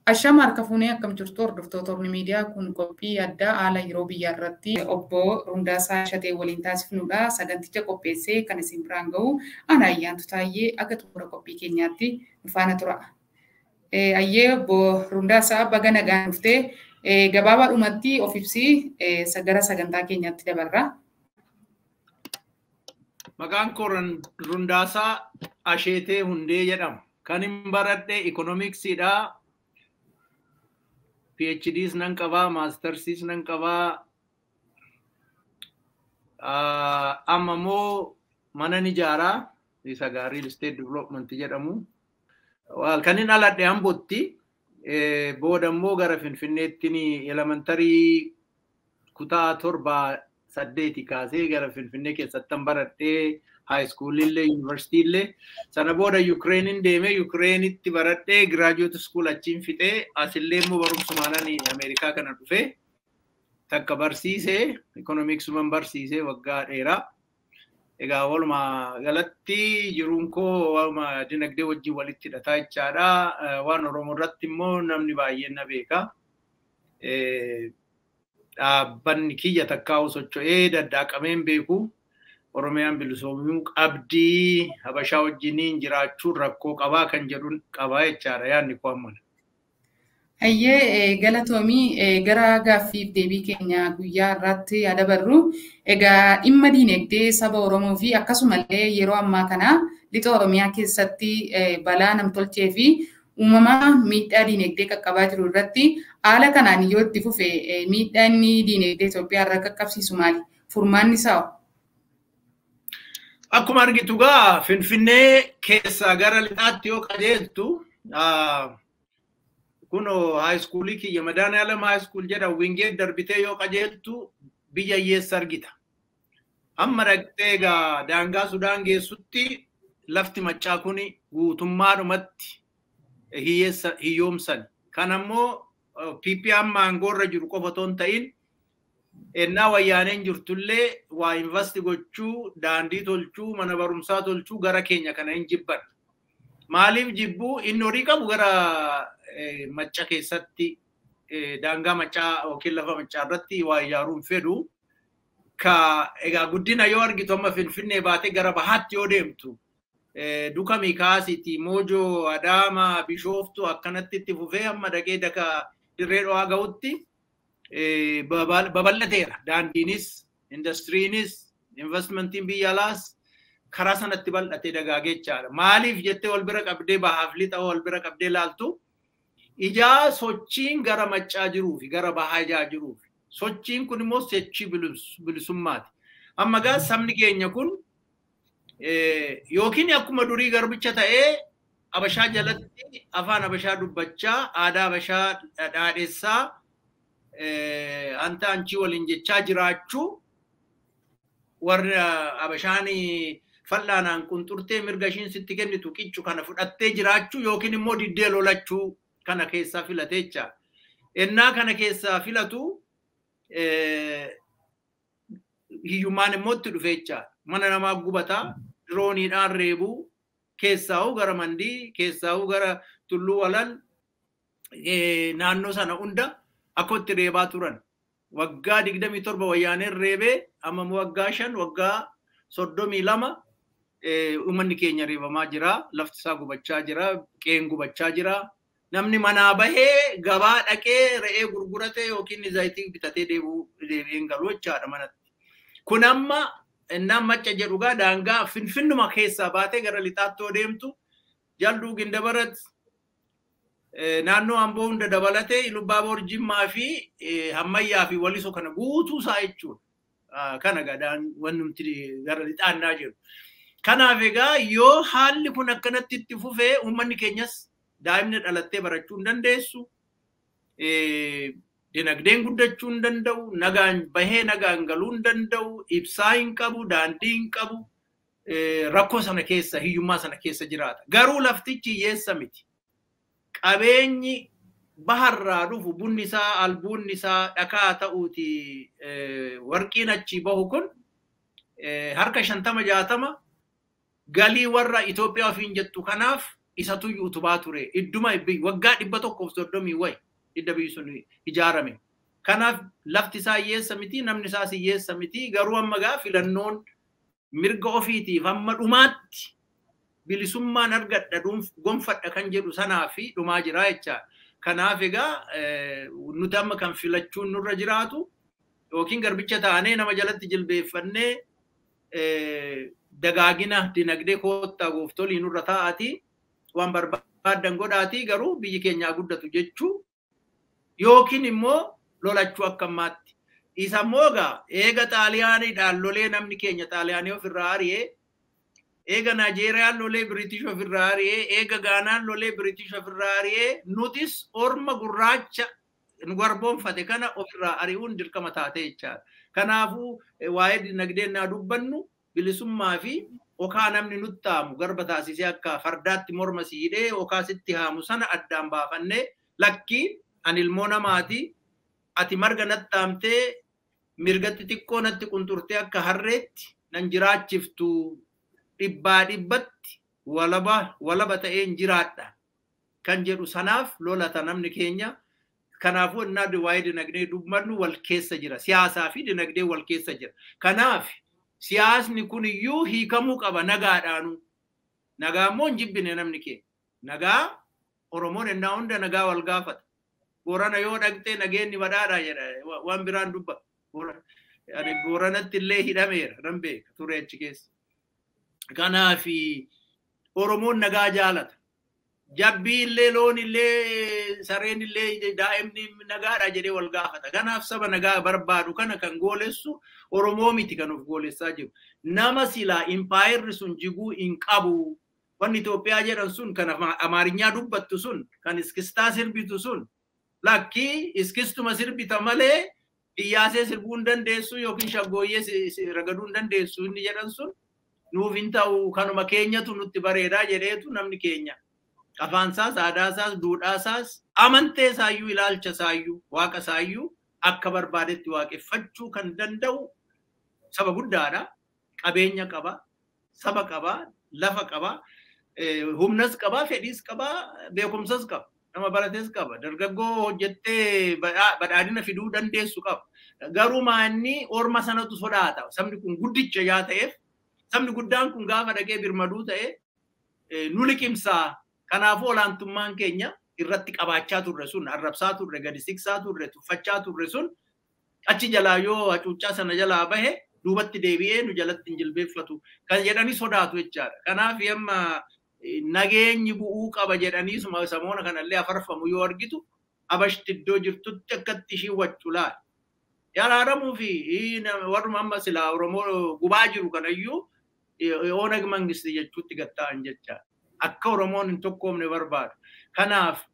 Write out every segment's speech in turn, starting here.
Ashama harka fuunee akkam jirtu hordoftoota Ormi Miidiyaa kun qophii addaa haala yeroo biyyaa irratti obbo Rundaasaa Ashatee waliin taasifnudha. Saganticha qopheessee kan isin biraan gahu ana Ayyaantu Taayyee akka xumura qophii keenyaatti nu faana tura. Ayyee obbo Rundaasaa baga nagaan dhuftee gabaabaadhumatti of ibsii gara sagantaa keenyaatti dabarra. Maqaan koo Rundaasaa Asheetee Hundee jedhama. Kan hin baradhe ikoonomiksiidha. PhDs nan qabaa, Mastersiis nan qabaa. Amma immoo mana ijaaraa isa Real Estate Development jedhamu. Kan hin dhaladhe Ambootti. Booda immoo gara Finfinneetti elementary kutaa 7 8 kaasee gara Finfinnee keessatti baradhee high school illee university illee sana booda Ukrainiin deemee Ukrainitti baradhee graduate school achiin fixee asillee immoo barumsumaanaan Ameerikaa kana dhufee takka barsiisee economicsuma barsiisee waggaa dheeraa. Egaa walumaa galatti jiruun koo walumaa dinagdee wajjin walitti hidhataa jechaadha. Waan Oromoo irratti immoo namni baay'een na beeka. Dhaabbanni kiyya takkaa'u socho'ee daddaaqameen beeku. Oromiyaan bilisoomuu qabdii Habashaa wajjiniin jiraachuun rakkoo qabaa kan jedhuun qabaa jechaadha yaadni koo ammana. Ayyee galatoomii gara gaaffiif deebii keenya guyyaa irratti yaada barru. Egaa dhimma diinagdee saba Oromoo fi akkasumallee yeroo ammaa kana lixa Oromiyaa keessatti balaa namtolchee fi uumama miidhaa diinagdee qaqqabaa jiru irratti haala kanaan yoo itti fufe miidhaa inni diinagdee Itoophiyaa irra qaqqabsiisu maali? Furmaanni isaa hoo? Akkuma argitu gaa Finfinnee keessaa gara lixaatti yoo qajeeltu kunoo high schoolii kiyya Madaaniyalam high school jedha Wingeet darbitee yoo qajeeltu biyya hiyyeessa argita. Amma dhaqxee egaa daangaa Sudaan geessutti lafti maccaa kun guutummaadhumatti hiyyeessa hiyyoomsan. Kan ammoo PP amma aangoorra jiru qofa otoo hin ta'in ennaa wayyaaneen jirtullee waa invest gochuu, daandii tolchuu, mana barumsaa tolchuu gara keenya kana hin jibban. Maaliif jibbuu inni horii qabu gara macca keessatti daangaa maccaa yookiin lafa maccaa irratti waa ijaaruu hin fedhu. Ka egaa guddina yoo argitu amma Finfinnee baatee gara bahaatti yoo deemtu Dukamii kaasiti, Moojoo, Adaama, Bishooftuu akkanatti itti fufee amma dhaqee daka dirree dho'aa ga'utti babal'ateera. Daandiinis, indastiriinis, investmentiin biyya alaas karaa sanatti bal'atee dagaagee jechaadha. Maaliif jettee wal bira qabdee bahaaf lixa wal bira qabdee laaltu ijaa sochiin gara maccaa jiruu fi gara bahaa ijaa jiruu fi sochiin kun immoo sochii bilisummaati. Amma gaa sabni keenya kun yookiin akkuma durii garbicha ta'ee Habashaa jalatti afaan Habashaa dubbachaa aadaa Habashaa dhaadheessaa anta anchii waliin jechaa jiraachuu warra Habashaan fal'aanaan qunxurtee mirga ishiin sitti kennitu qiccu kana fudhattee jiraachuu yookiin immoo diddee lolachuu kana keessaa filatee jecha. Ennaa kana keessaa filatu hiyyummaan immoo itti dhufee jecha. Mana namaa gubataa, dirooniidhaan reebuu, keessaa'uu gara Mandii, keessaa'uu gara Tulluu Walal, naannoo sana hunda akka itti reebaa turan. Waggaa 27 wayyaaneen reebee amma waggaa 5 waggaa 32 uummanni keenya reebamaa jira. Lafti isaa gubachaa jira. Qe'een gubachaa jira. Namni manaa bahee gabaa dhaqee re'ee gurguratee yookiin zayitii bitatee deebi'ee galu jechaadha manatti. Kun amma innaan macca jedhu gaa daangaa Finfinnuma keessaa baatee gara lixaatti yoo deemtu Jalduu Gindabarat naannoo Amboo hunda dabalatee Ilubbaaboor Jimmaa fi Hammayyaa fi Walisoo kana guutuu isaa jechuudha. Kana gadaan wanti gara lixaannaa jiru. Kanaaf egaa yoo haalli kun akkanatti itti fufee uummanni keenyas daa'imni dhalattee barachuu hin dandeessu. Dinagdeen guddachuu hin danda'u, nagaan bahee nagaan galuu hin danda'u, ibsaa hin qabu, daandii hin qabu, rakkoo sana keessa, hiyyummaa sana keessa jiraata. Garuu laftichi hiyyeessa miti. Qabeenyi baharraa dhufu bunni isaa, albuunni isaa dhakaa ta'uuti warqiin achii bahu kun harka 50 60 galii warra Itoophiyaa ofiin jettu kanaaf Isatu utubaa ture. Idduma waggaa 130 wayi idda biyyi sun ijaarame. Kanaaf lafti isaa hiyyeessa miti, namni isaas hiyyeessa miti. Garuu amma gaa filannoon mirga ofiitiif hamma dhumaatti bilisummaan argadha gonfadha kan jedhu sanaa fi dhumaa jira jechaadha. Kanaaf egaa nuti amma kan filachuun nurra jiraatu yookiin garbicha taanee nama jalatti jilbeeffannee dagaagina dinagdee koottaa gooftolii nurra taa'atii waan barbaaddan godhaatii garuu biyyi keenyaa guddatu jechuu yookiin immoo lolachuu akka ammaatti. Isa immoo egaa eega Xaaliyaaniidhaan lolee namni keenya Xaaliyaanii ofirraa ari'ee, eega Naajeeriyaan lolee Biriitish ofirraa ari'ee, eega Gaanaan lolee Biriitish ofirraa ari'ee, nutis orma gurraacha nu garboonfate kana ofirraa ari'uun dirqama taatee jechaadha. Kanaafuu waa'ee dinagdee naa dubbannu bilisummaa fi okaa namni nutti haamu garba taasisee akka fardaatti morma si hidhee okaa sitti haamu sana addaan baafannee lakkii ani ilmoo namaati ati marga natti haamtee mirgatti xiqqoo natti qunxurtee akka harreetti nan jiraachiftu dhibbaa dhibbatti walaba ta'een jiraadha kan jedhu sanaaf lolata namni keenya. Kanaafuu innaa waa'ee dinagdee dubbannu wal keessa jira. Siyaasaa fi dinagdee wal keessa jira. Kanaaf siyaasni kun iyyuu hiikamuu qaba nagaadhaanu. Nagaa immoo hin jibbine namni keenya. Nagaa Oromoon ennaa hunda nagaa wal gaafata. Boorana yoo dhaqxee nageenyi badhaadhaa jedha waan biraan dubbata. Booranatti illee hidhameera nan beeka ture achi keessa. Kanaaf Oromoon nagaa jaalata. Jabbii illee loon illee sareen illee daa'imni nagaadha jedhee wal gaafata. Kanaaf saba nagaa barbaadu kana kan goolessu Oromoo miti kan of goolessaa jiru. Nama silaa impaayerri sun jiguu hin qabu. Wanni Itoophiyaa jedhan sun kan Amaarinyaa dubbattu sun kan iskistaa sirbitu sun lakkii iskistuma sirbita malee iyyaasee sirbuu hin dandeessu yookiin shaggooyyee ragaduu hin dandeessu inni jedhan sun nuuf hin ta'u kanuma keenyatu nutti bareedaa jedheetu namni keenya. Afaan isaas, aadaa isaas, duudhaa isaas, amantee isaayyuu, ilaalcha isaayyuu, waaqa isaayyuu akka barbaadetti waaqeffachuu kan danda'u saba guddaadha. Qabeenya qaba, saba qaba, lafa qaba, humnas qaba, fedhiis qaba, beekumsas qaba, nama barates qaba, dargaggoo hojjettee badhaadhina fiduu dandeessu qaba. Garuu maanni orma sanatu sodaata. Sabni kun guddicha yaa ta'eef, sabni guddaan kun gaafa dhaqee birmaduu ta'e nu liqimsaa. Kanaafuu olaantummaan keenya irratti qabaachaa turre sun, arrabsaa turre, gadi siksaa turre, tuffachaa turre sun achi jalaa yoo hacuuccaa sana jalaa bahe duubatti deebi'ee nu jalatti hin jilbeeffatu kan jedhanii sodaatu jechaadha. Kanaaf amma nageenyi bu'uu qaba jedhanii samoona kanallee afarfamu yoo argitu abashti iddoo jirtutti akkatti ishii waccu laala. Yaraaramuu fi warruma amma silaa Oromoo gubaa jiru kanayyuu Oonag Mangisti jechuutti gatta'an jechaadha. Akka Oromoon hin tokkoomne barbaadu. Kanaaf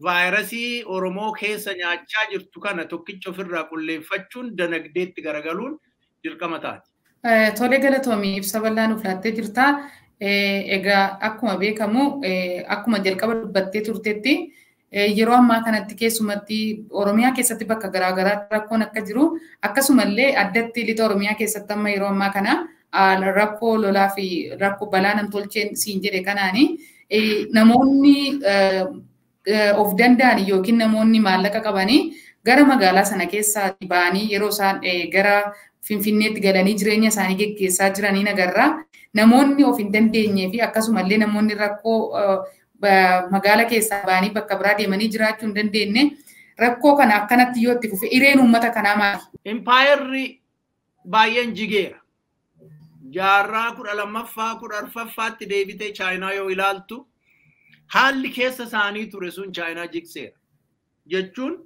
vaayirasii Oromoo keessa nyaachaa jirtu kana tokkicha ofirraa qulleeffachuun dinagdeetti garagaluun dirqama taati. Tole galatoomii ibsa bal'aa nuuf laattee jirta. Egaa akkuma beekamu akkuma jalqaba dubbattee turtetti yeroo ammaa kanatti keessumatti Oromiyaa keessatti bakka garaagaraatti rakkoon akka jiru akkasumallee addatti lixa Oromiyaa keessatti amma yeroo ammaa kana rakkoo lolaa fi rakkoo balaa namtolcheen siin jedhe kanaani namoonni of danda'an yookiin namoonni maallaqa qabanii gara magaalaa sana keessaa ba'anii yeroo isaan gara Finfinneetti galanii jireenya isaanii geggeessaa jiranii agarra. Namoonni of hin dandeenyee fi akkasumallee namoonni rakkoo magaala keessaa ba'anii bakka biraa deemanii jiraachuu hin dandeenye rakkoo kana akkanatti yoo itti fufe hireen uummata kanaa maali? Impaayerri baay'een jigeera. Jaarraa 12ffaa 14ffaatti deebitee Chaayinaa yoo ilaaltu haalli keessa isaanii ture sun Chaayinaa jigseera. Jechuun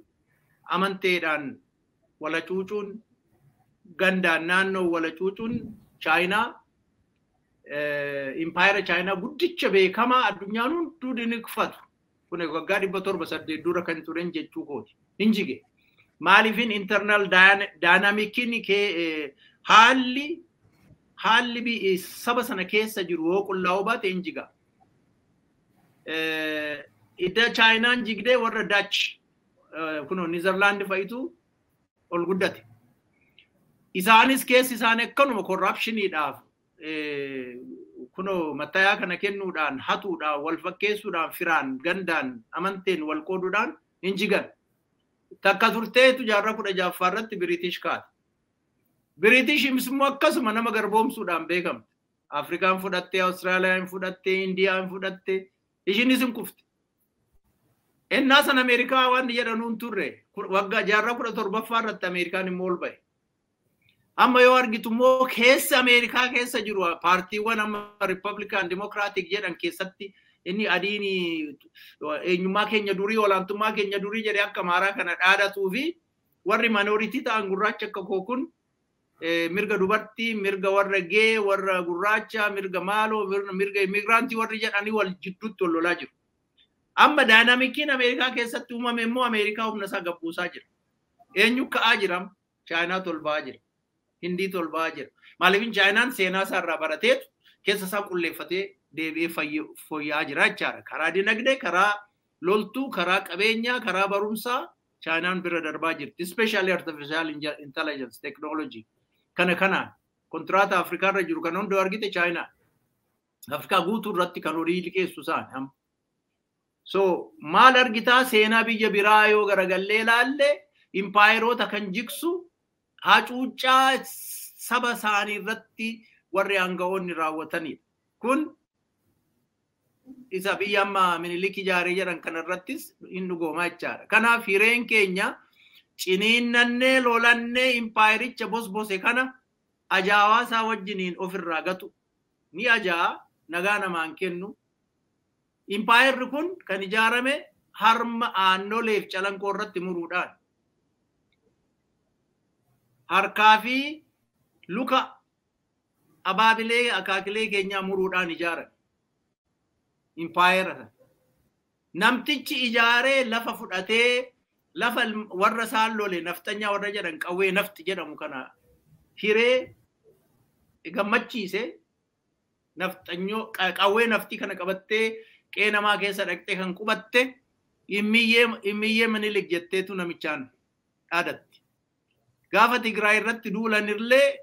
amanteedhaan wala cuucuun gandaan naannoo wala cuucuun Chaayinaa impaayera Chaayinaa guddicha beekamaa addunyaan hunduu dinqifatu. Kun waggaa 708 dura kan turen jechuu kooti. Hin jige. Maaliifin internal dynamicin haalli saba sana keessa jiru yoo qullaa'uu baate hin jiga. Idda Chaayinaan jigdee warra Dutch kunoo Niizerlaandi fa'itu ol guddate. Isaanis keessi isaanii akkanuma korrapshiniidhaaf Kunoo mattayaa kana kennuudhaan, hatuudhaan, wal fakkeessuudhaan, firaan, gandaan, amanteen wal qooduudhaan hin jigan. Takka turteetu jaarraa 16ffaa irratti Biriitish kaate. Biriitish immoo akkasuma nama garboomsuudhaan beekamte. Afrikaan fudhattee, Awustiraaliyaan fudhattee, Indiyaan fudhattee, ishiinis hin kufte. Ennaa sana Ameerikaa waan jedhanuun hin turre, waggaa jaarraa 17ffaa irratti Ameerikaan immoo ol ba'e. Amma yoo argitu immoo keessa Ameerikaa keessa jiru paartiiwwan amma Riippablikaan Dimokiraatik jedhan keessatti inni adiin eenyummaa keenya durii, olaantummaa keenya durii jedhee akka maaraa kana dhaadatuu fi warri minority ta'an gurraacha akka koo kun mirga dubartii, mirga warra gay, warra gurraacha, mirga maaloo, mirga immigrant warri jedhanii wal jidduutti wal lolaa jiru. Amma dynamiciin Ameerikaa keessatti uumame immoo Ameerikaa humna isaa gabbuusaa jira. Eenyu ka'aa jira? Chaayinaa ol ba'aa jira. Hindii ol ba'aa jira. Maaliif Chaayinaan seenaa isaa irraa barateetu keessa isaa qulleeffatee deebi'ee fooyya'aa jira jechaadha. Karaa dinagdee, karaa loltuu, karaa qabeenyaa, karaa barumsaa Chaayinaan bira darbaa jirti. Especially artificial intelligence technology. Kana kanaan kontiraata Afrikaa irra jiru kan hunda argite Chaayinaa. Afrikaa guutuu irratti kan horii liqeessu isaan. So maal argitaa seenaa biyya biraa yoo garagallee ilaalle impaayeroota kan jigsu hacuuccaa saba isaanii irratti warri aanga'oonni raawwatanidha. Kun isa biyya amma Minilik ijaaree jedhan kanarrattis hin dhugoomaa jechaadha. Kanaaf hireen keenya ciniinnannee lolannee impaayericha bosbose kana ajaawaa isaa wajjiniin ofirraa gatu. Ni ajaa nagaa namaan kennu. Impaayerri kun kan ijaarame harma Aannoleef Calanqoo irratti muruudhaan. Harkaa fi luka abaabilee akaakilee keenyaa muruudhaan ijaarame. Impaayera sana. Namtichi ijaaree lafa fudhatee lafa warra isaan lole nafxanyaa warra jedhan qawwee nafti jedhamu kana hiree gammachiise, nafxanyoo qawwee naftii kana qabattee qe'ee namaa keessa dhaqxee kan qubatte immiyyee Minilik jetteetu namichaan dhaadatti. Gaafa Tigraay irratti duulanillee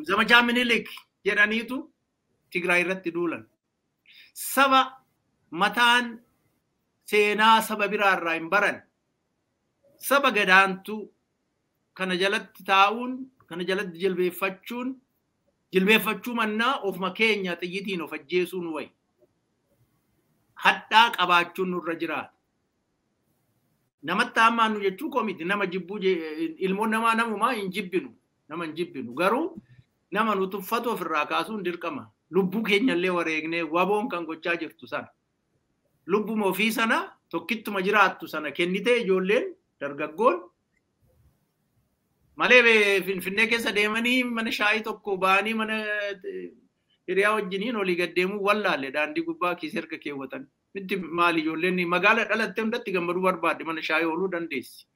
zamachaa Minilik jedhaniitu Tigraay irratti duulan. Saba mataan seenaa saba biraarraa hin baran. Saba gadaantuu kana jalatti taa'uun, kana jalatti jilbeeffachuun, jilbeeffachuu mannaa ofuma keenya xiyyitiin of ajjeesuun wayi. Hadhaa qabaachuun nurra jiraata. Namatti hammaannu jechuu koo miti, nama jibbuu, ilmoon namaa namumaa hin jibbinu, nama hin jibbinu, garuu nama nu tuffatu ofirraa kaasuun dirqama. Lubbuu keenyallee wareegnee waboon kan gochaa jirtu sana. Lubbuma ofii sana tokkittuma jiraattu sana kennitee ijoolleen dargaggoon malee Finfinnee keessa deemanii mana shaayii tokko ba'anii mana hiriyaa wajjiniin olii gad deemuu wallaalle daandii gubbaa kiisii harka keewwatan. Miti maali, ijoolleen magaala dhalattee hundatti gammaduu barbaadde mana shaayii ooluu dandeessi.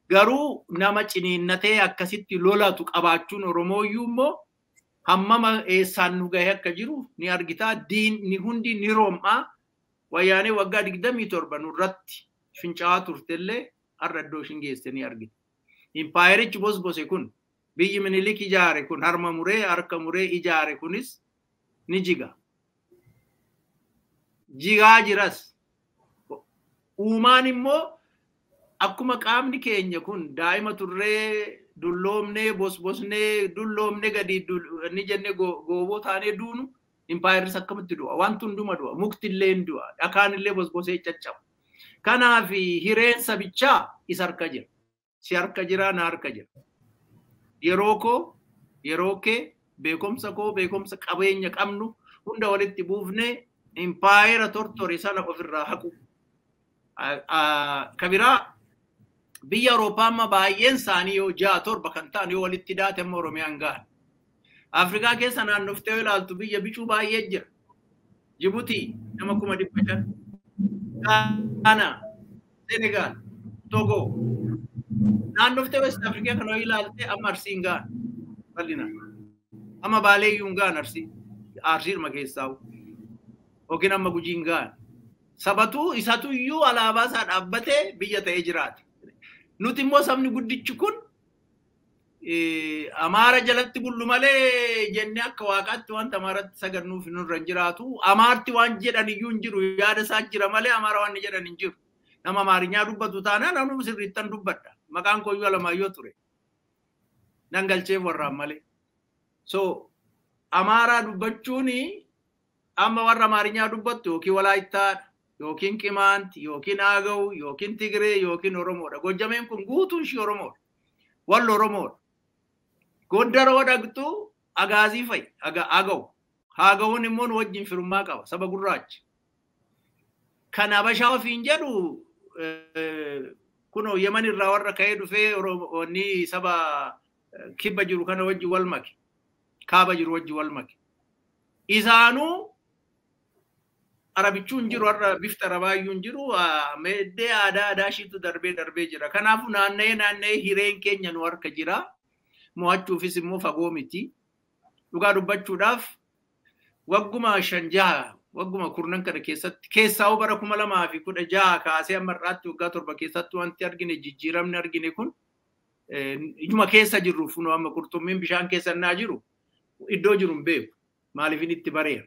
Garuu nama ciniinnatee akkasitti lolatu qabaachuun Oromooyyuu immoo hammama eessaan nu gahe akka jiru ni argitaa. Diinni hundi ni room'aa. Wayyaanee waggaa 27 nurratti fincaa'aa turtellee har'a iddoo ishiin geesse ni argita. Impaayerichi bosbose kun, biyyi Minilik ijaare kun, harma muree harka muree ijaare kunis ni jiga. Jigaa jiras. Uumaan immoo akkuma qaamni keenya kun daa'ima turree dulloomnee bosbosnee dulloomnee gadi ni jennee gooboo taanee duunu, impaayerris akkamitti du'a? Wanti hunduma du'a. Mukti illee hin du'a. Dhakaan illee bosbosee caccaba. Kanaaf hireen sabichaa isa harka jira. Si harka jira, na harka jira. Yeroo koo, yeroo kee, beekumsa koo, beekumsa qabeenya qabnu hunda walitti buufnee impaayera tortore sana ofirraa haqu. Kabiraa biyya Awurooppaa amma baay'een isaanii yoo ja'a torba kan ta'an yoo walitti daate amma Oromiyaan gahan. Afrikaa keessa naannoftee yoo ilaaltu biyya bicuu baay'ee jira. Jibuutii nama 500,000. Gaanaa, Senegaal, Togo. Naannoftee West Afrikaa kana yoo ilaalte amma Arsiin gahan bal'inaan. Amma Baaleeyyuu hin gahan Arsii. Arsiidhuma keessaa. Yookiin amma Gujiin gahan. Sabatuu isatu iyyuu alaabaa isaa dhaabbatee biyya ta'ee jiraate. Nuti immoo sabni guddichi kun Amaara jalatti bullu malee jennee akka waaqaatti wanta Amaaratti sagannuuf nurra hin jiraatu. Amaarti waan jedhan iyyuu hin jiru. Yaada isaa jira malee Amaara waan jedhan hin jiru. Nama Amaarinyaa dubbatu taanaan anuu sirriittan dubbadha. Maqaan kooyyuu Alamaayyoo ture. Nan galcheef warraan malee. So Amaaraa dubbachuun amma warra Amaarinyaa dubbattu yookiin Walaayittaadha, yookiin Qimaanti, yookiin Agaw, yookiin Tigree, yookiin Oromoodha. Gojjameen kun guutuun ishii Oromoodha. Wallo Oromoodha. Gondaroo dhaqxu Agaazii fa'i, Agaw. Agawuun immoo nu wajjin firummaa qaba, saba gurraacha. Kan Habashaa ofiin jedhu kunoo Yemen irraa warra ka'ee dhufee Oromoonni saba kibba jiru kana wajjin wal make. Kaaba jiru wajjin wal make. Isaanuu Arabichuu hin jiru, har'a bifti Arabaayyuu hin jiru, meeddee aadaa aadaa ishiitu darbee darbee jira. Kanaafuu naanna'ee naanna'ee hireen keenya nu harka jira. Mo'achuufis immoo fagoo miti. Dhugaa dubbachuudhaaf wagguma 5-6 wagguma 10 kana keessatti keessaa bara 2016 kaasee amma har'aatti waggaa 7 keessatti wanti argine jijjiiramni argine kun ijuma keessa jirruuf nu amma qurxummiin bishaan keessa naa jiru iddoo jiru hin beeku. Maaliif inni itti bareera.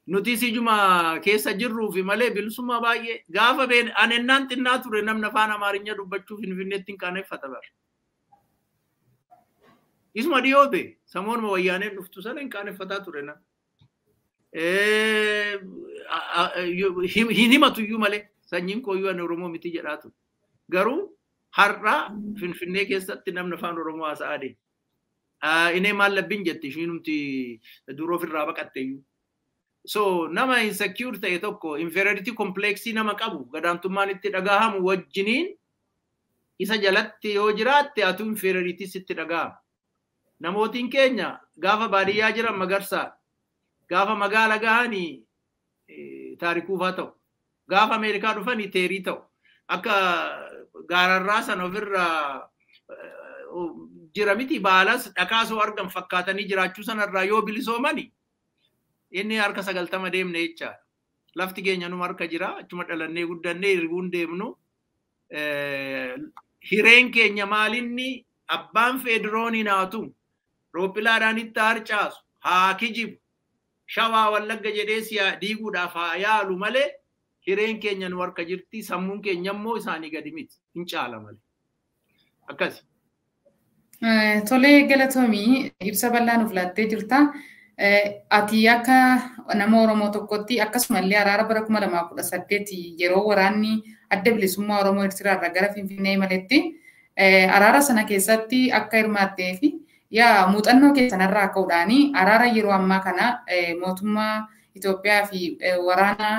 Nutis ijuma keessa jirruufi malee bilisummaa baay'ee gaafa been anennaan xinnaa ture namni afaan Amaarinyaa dubbachuuf Finfinneetti hin qaaneffata bara. Isuma dhiyoo be samoonuma wayyaaneen dhuftu sana hin qaaneffataa ture nama. Hin himatu iyyuu malee sanyiin kooyyuu ani Oromoo miti jedhaa ture. Garuu har'a Finfinnee keessatti namni afaan Oromoo haasa'aa deema. Inee maal labbiin jetti ishiinumti dura ofirraa baqatte iyyuu. So nama insecure ta'e tokko inferiority complexii nama qabu gadaantummaan itti dhagahamu wajjiniin isa jalatti yoo jiraatte atu inferiority sitti dhagahama. Namootiin keenya gaafa baadiyyaa jiran Magarsaa, gaafa magaala gahanii Taarikuufaa ta'u, gaafa Ameerikaa dhufanii Teerii ta'u, akka gaararraa sana ofirraa jira miti baalas dhakaasoo argan fakkaatanii jiraachuu sanarraa yoo bilisoomani inni harka 90 deemne jechaadha. Lafti keenya numa harka jira, achuma dhalannee guddannee hirguun deemnu. Hireen keenya maalinni abbaan feediroonii naatu rooppilaadhaan itti harcaasu haa kijibu shawaa Wallagga jedhee si'a diiguudhaaf haa yaalu malee hireen keenya nu harka jirti, sammuun keenya immoo isaanii gadi miti, hin caala malee. Akkasi. Tolee galatoomii ibsa bal'aa nuuf laattee jirta. Ati akka nama Oromoo tokkotti akkasumallee araara bara 2018 yeroo waraanni adda bilisummaa Oromoo Eertiraarraa gara Finfinnee imaletti araara sana keessatti akka hirmaattee fi yaa muuxannoo keessanarraa ka'uudhaan araara yeroo ammaa kana mootummaa Itoophiyaa fi waraana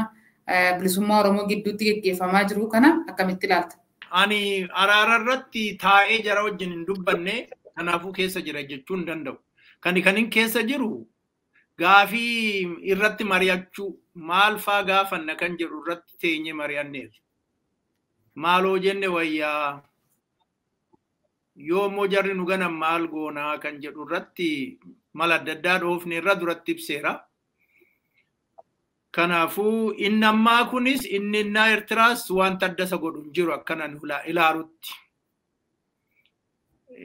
bilisummaa Oromoo gidduutti geggeeffamaa jiru kana akkamitti ilaalta? Ani araara irratti taa'ee jara wajjin hin dubbanne, kanaafuu keessa jira jechuu hin danda'u. Kan keessa jiru gaafii irratti mari'achuu maal faa gaafanna kan jedhu irratti teenyee mari'anneerra. Maaloo jenne wayyaa yoo immoo jarri nu ganan maal goonaa kan jedhu irratti mala adda addaa dhoofne irra duratti ibseera. Kanaafuu inni ammaa kunis inni innaa Eertiraas wanta adda isa godhu hin jiru akkanan ilaalutti.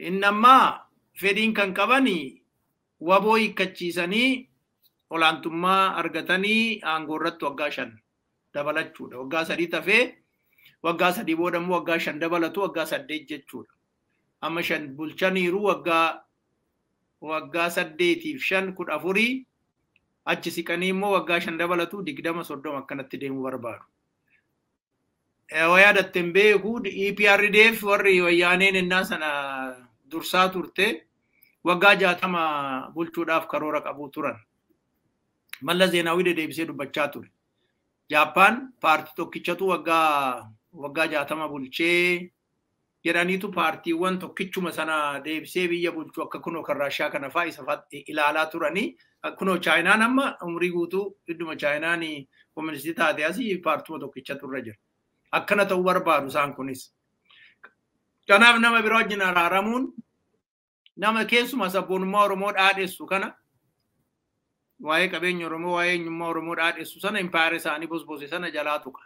Inni ammaa fedhiin kan qabani waboo hiikkachiisanii olaantummaa argatanii aangoo irratti waggaa 5 dabalachuudha. Waggaa 3 tafee waggaa 3 booda immoo waggaa 5 dabalatu waggaa 8 jechuudha. Amma 5 bulchaniiru waggaa 8 fi 5 14 achi siqanii immoo waggaa 5 dabalatu 20 30 akkanatti deemuu barbaadu. Yaadatte hin beeku EPRDF warri wayyaaneen innaa sana dursaa turte waggaa 60 bulchuudhaaf karoora qabu turan. Mallas Zeenaawii deddeebisee dubbachaa ture. Jaappaan paartii tokkichatu waggaa 60 bulchee jedhaniitu paartiiwwan tokkichuma sana deebisee biyya bulchuu akka kunoo kan Raashiyaa kana fa'aa isa ilaalaa turanii. Kunoo Chaayinaan amma umurii guutuu idduma Chaayinaan kooministii taate asii paartuma tokkichatu irra jira. Akkana ta'uu barbaadu isaan kunis. Kanaaf nama biroo wajjin araaramuun nama keessumaa sabboonummaa Oromoo dhaadheessu kana waa'ee qabeenya Oromoo waa'ee eenyummaa Oromoo dhaadheessu sana impaayera isaanii bosbose sana jalaa tuqa.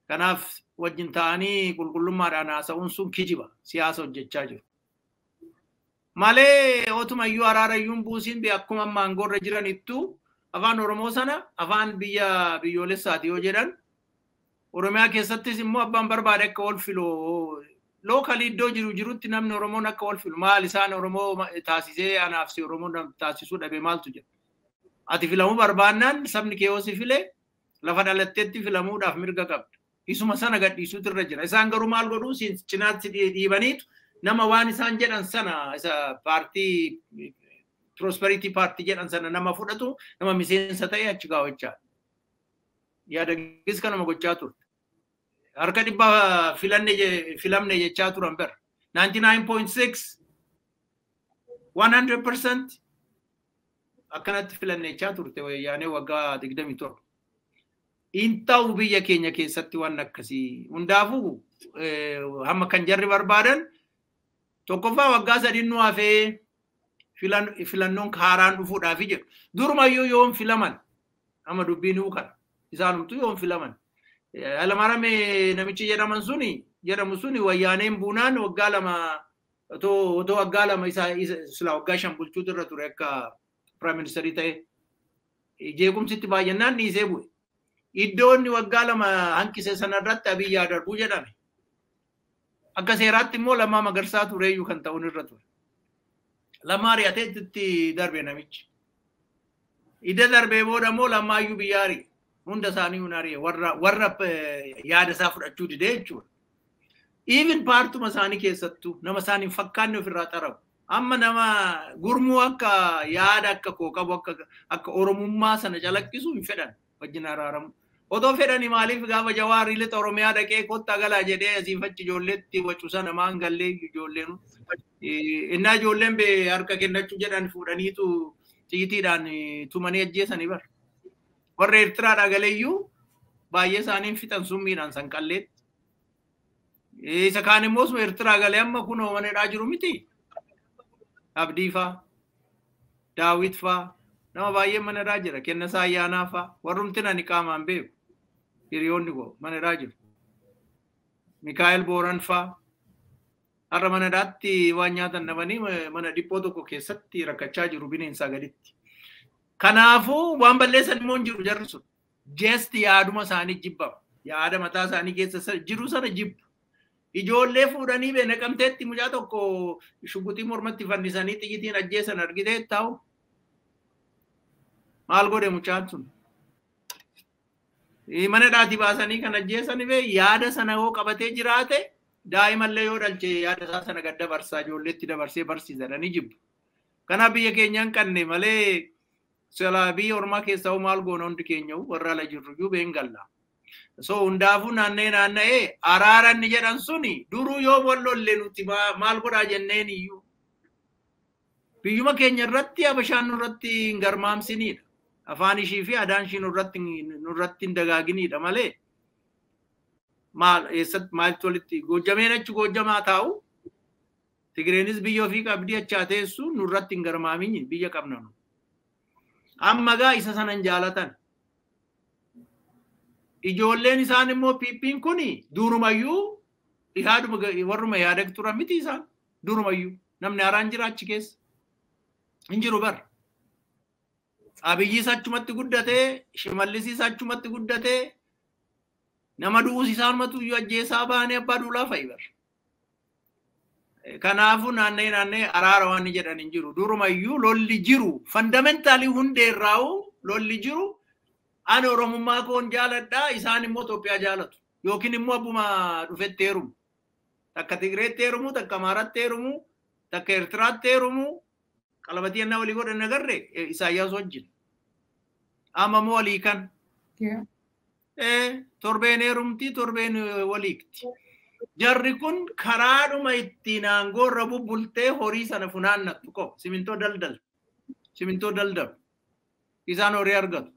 Kanaaf wajjin ta'anii qulqullummaadhaan haasa'uun sun kijiba siyaasa hojjechaa jiru. Malee otumayyuu araarayyuun buusiin akkuma amma aangoorra jiranittu afaan Oromoo sana afaan biyya biyyoolessaati yoo jedhan Oromiyaa keessattis immoo abbaan barbaade akka wal filu locally iddoo jiru jirutti namni Oromoon akka wal filu maal isaan Oromoo taasisee anaaf si Oromoo taasisuu dhabe maaltu jira. Ati filamuu barbaannaan sabni kee yoo si file lafa dhalatteetti filamuudhaaf mirga qabda. Isuma sana gadhiisuutu irra jira. Isaan garuu maal godhuu cinaatti dhiibaniitu nama waan isaan jedhan sana isa paartii Prosperity Party jedhan sana nama fudhatu nama miseensa ta'e achi kaawwachaa. Yaadagis kanuma gochaa turte. Harka dhibbaa filamne jechaa turan bara. 99.6 100% akkanatti filanne jechaa turte wayyaanee waggaa 27. In ta'u biyya keenya keessatti waan akkasii. Hundaafuu hamma kan jarri barbaadan tokkoffaa waggaa sadiin nu hafee filannoon haaraan dhufuudhaaf jedhu. Durumayyuu yoom filaman amma dubbiin kana isaanumtu yoom filaman. Hayilamaariyaam namichi jedhaman suni jedhamu suni wayyaaneen buunaan waggaa lama otoo waggaa lama isa sila waggaa 5 bulchuutu irra ture akka prime ministerii ta'e. Jeequmsitti baay'inaan dhiisee bu'e. Iddoo inni waggaa 2 hanqise sanarratti Abiyyi haa darbuu jedhame. Akka seeraatti immoo Lammaa Magarsaa tureeyyuu kan ta'uun irra ture. Lammaa ari'atee itti darbe namichi. Idda darbee booda immoo Lammaayyuu biyya ari'e. Hunda isaanii hun ari'e warra yaada isaa fudhachuu didee jechuudha. Even paartuma isaanii keessattuu nama isaan hin fakkaanne ofirraa xarabu. Amma nama gurmuu akka yaada akka koo qabu akka Oromummaa sana calaqqisu hin fedhan wajjin araaramu. Otoo fedhani maaliif gaafa Jawaar lixa Oromiyaa dhaqee kottaa galaa jedhee asiif achi ijoolleetti wacu sana maan gallee ijoolleen. Innaa ijoolleen harka kennachuu jedhan fuudhaniitu xiyyiitiidhaan tumanii ajjeesanii bara. Warra Eertiraadhaa galeeyyuu baay'ee isaanii fixan summiidhaan sanqalleetti. Isa kaan immoo suma Eertiraa galee amma kunoo mana hidhaa jiru miti. Abdii faa, Daawit faa, nama baay'ee mana hidhaa jira. Kennasaa Ayyaanaa faa, warrumti ani qaamaan beeku. Hiriyoonni koo mana hidhaa jiru. Mikaa'el Booran faa. Har'a mana hidhaatti waan nyaatan dhabanii mana dhiphoo tokko keessatti rakkachaa jiru bineensaa gaditti. Kanaafuu waan balleessan immoo hin jiru jarri sun. Just yaaduma isaanii jibbama. Yaada mataa isaanii keessa jiru sana jibbu. Ijoollee fuudhanii bee naqamteetti mucaa tokko shuguxii mormatti fannisanii xiyyitiin ajjeesan argitee taa'u. Maal godhe mucaan sun? Mana hidhaatii baasanii kan ajjeesan bee yaada sana yoo qabatee jiraate daa'imallee yoo dhalche yaada isaa sana gad dabarsaa ijoolleetti dabarsee barsiisan jibbu. Kanaaf biyya keenyaan qanne malee silaa biyya ormaa keessaa maal goona hundi keenya warra ala jirru iyyuu been galla. So hundaafuu naanna'ee araara inni jedhan suni duruu yoo wal lolle nuti maal godhaa jenneen iyyuu. Biyyuma keenya irratti Habashaan nurratti hin garmaamsinidha. Afaan ishii fi aadaan ishii nurratti hin dagaaginidha malee. Maal eessatti maaltu walitti Goojjameen achi Goojjamaa taa'u Tigreenis biyya ofii qabdii achaa teessu nurratti hin garmaamin biyya qabna nu. Amma gaa isa sana hin jaalatan. Ijoolleen isaan immoo PP'n kuni durumayyuu yaaduma warruma yaada turan miti isaan durumayyuu namni haaraan jira achi keessa hin jiru bara. Abiyyis achumatti guddatee Shimallisis achumatti guddatee nama du'uus isaanumatu iyyuu ajjeesaa baanee abbaa duulaa fa'i bara. Kanaafuu naanna'ee araara waan jedhan hin jiru. Durumayyuu lolli jiru fundamentally hundeerraa'u lolli jiru. Ani Oromummaa koon jaaladha isaan immoo Itoophiyaa jaalatu. Yookiin immoo abbuma dhufetti heerumu. Takka Tigreetti heerumu, takka Amaaraatti heerumu, takka Eertiraatti heerumu. Qalabatii ennaa walii godhan agarre Isaayyaas wajjin. Amma immoo walii kan. Torbeen heerumti, torbeen waliikti. Jarri kun karaadhuma ittiin aangoorra bubbultee horii sana funaannattu qofa. Simintoo daldal. Simintoo daldalu. Isaan horii argatu.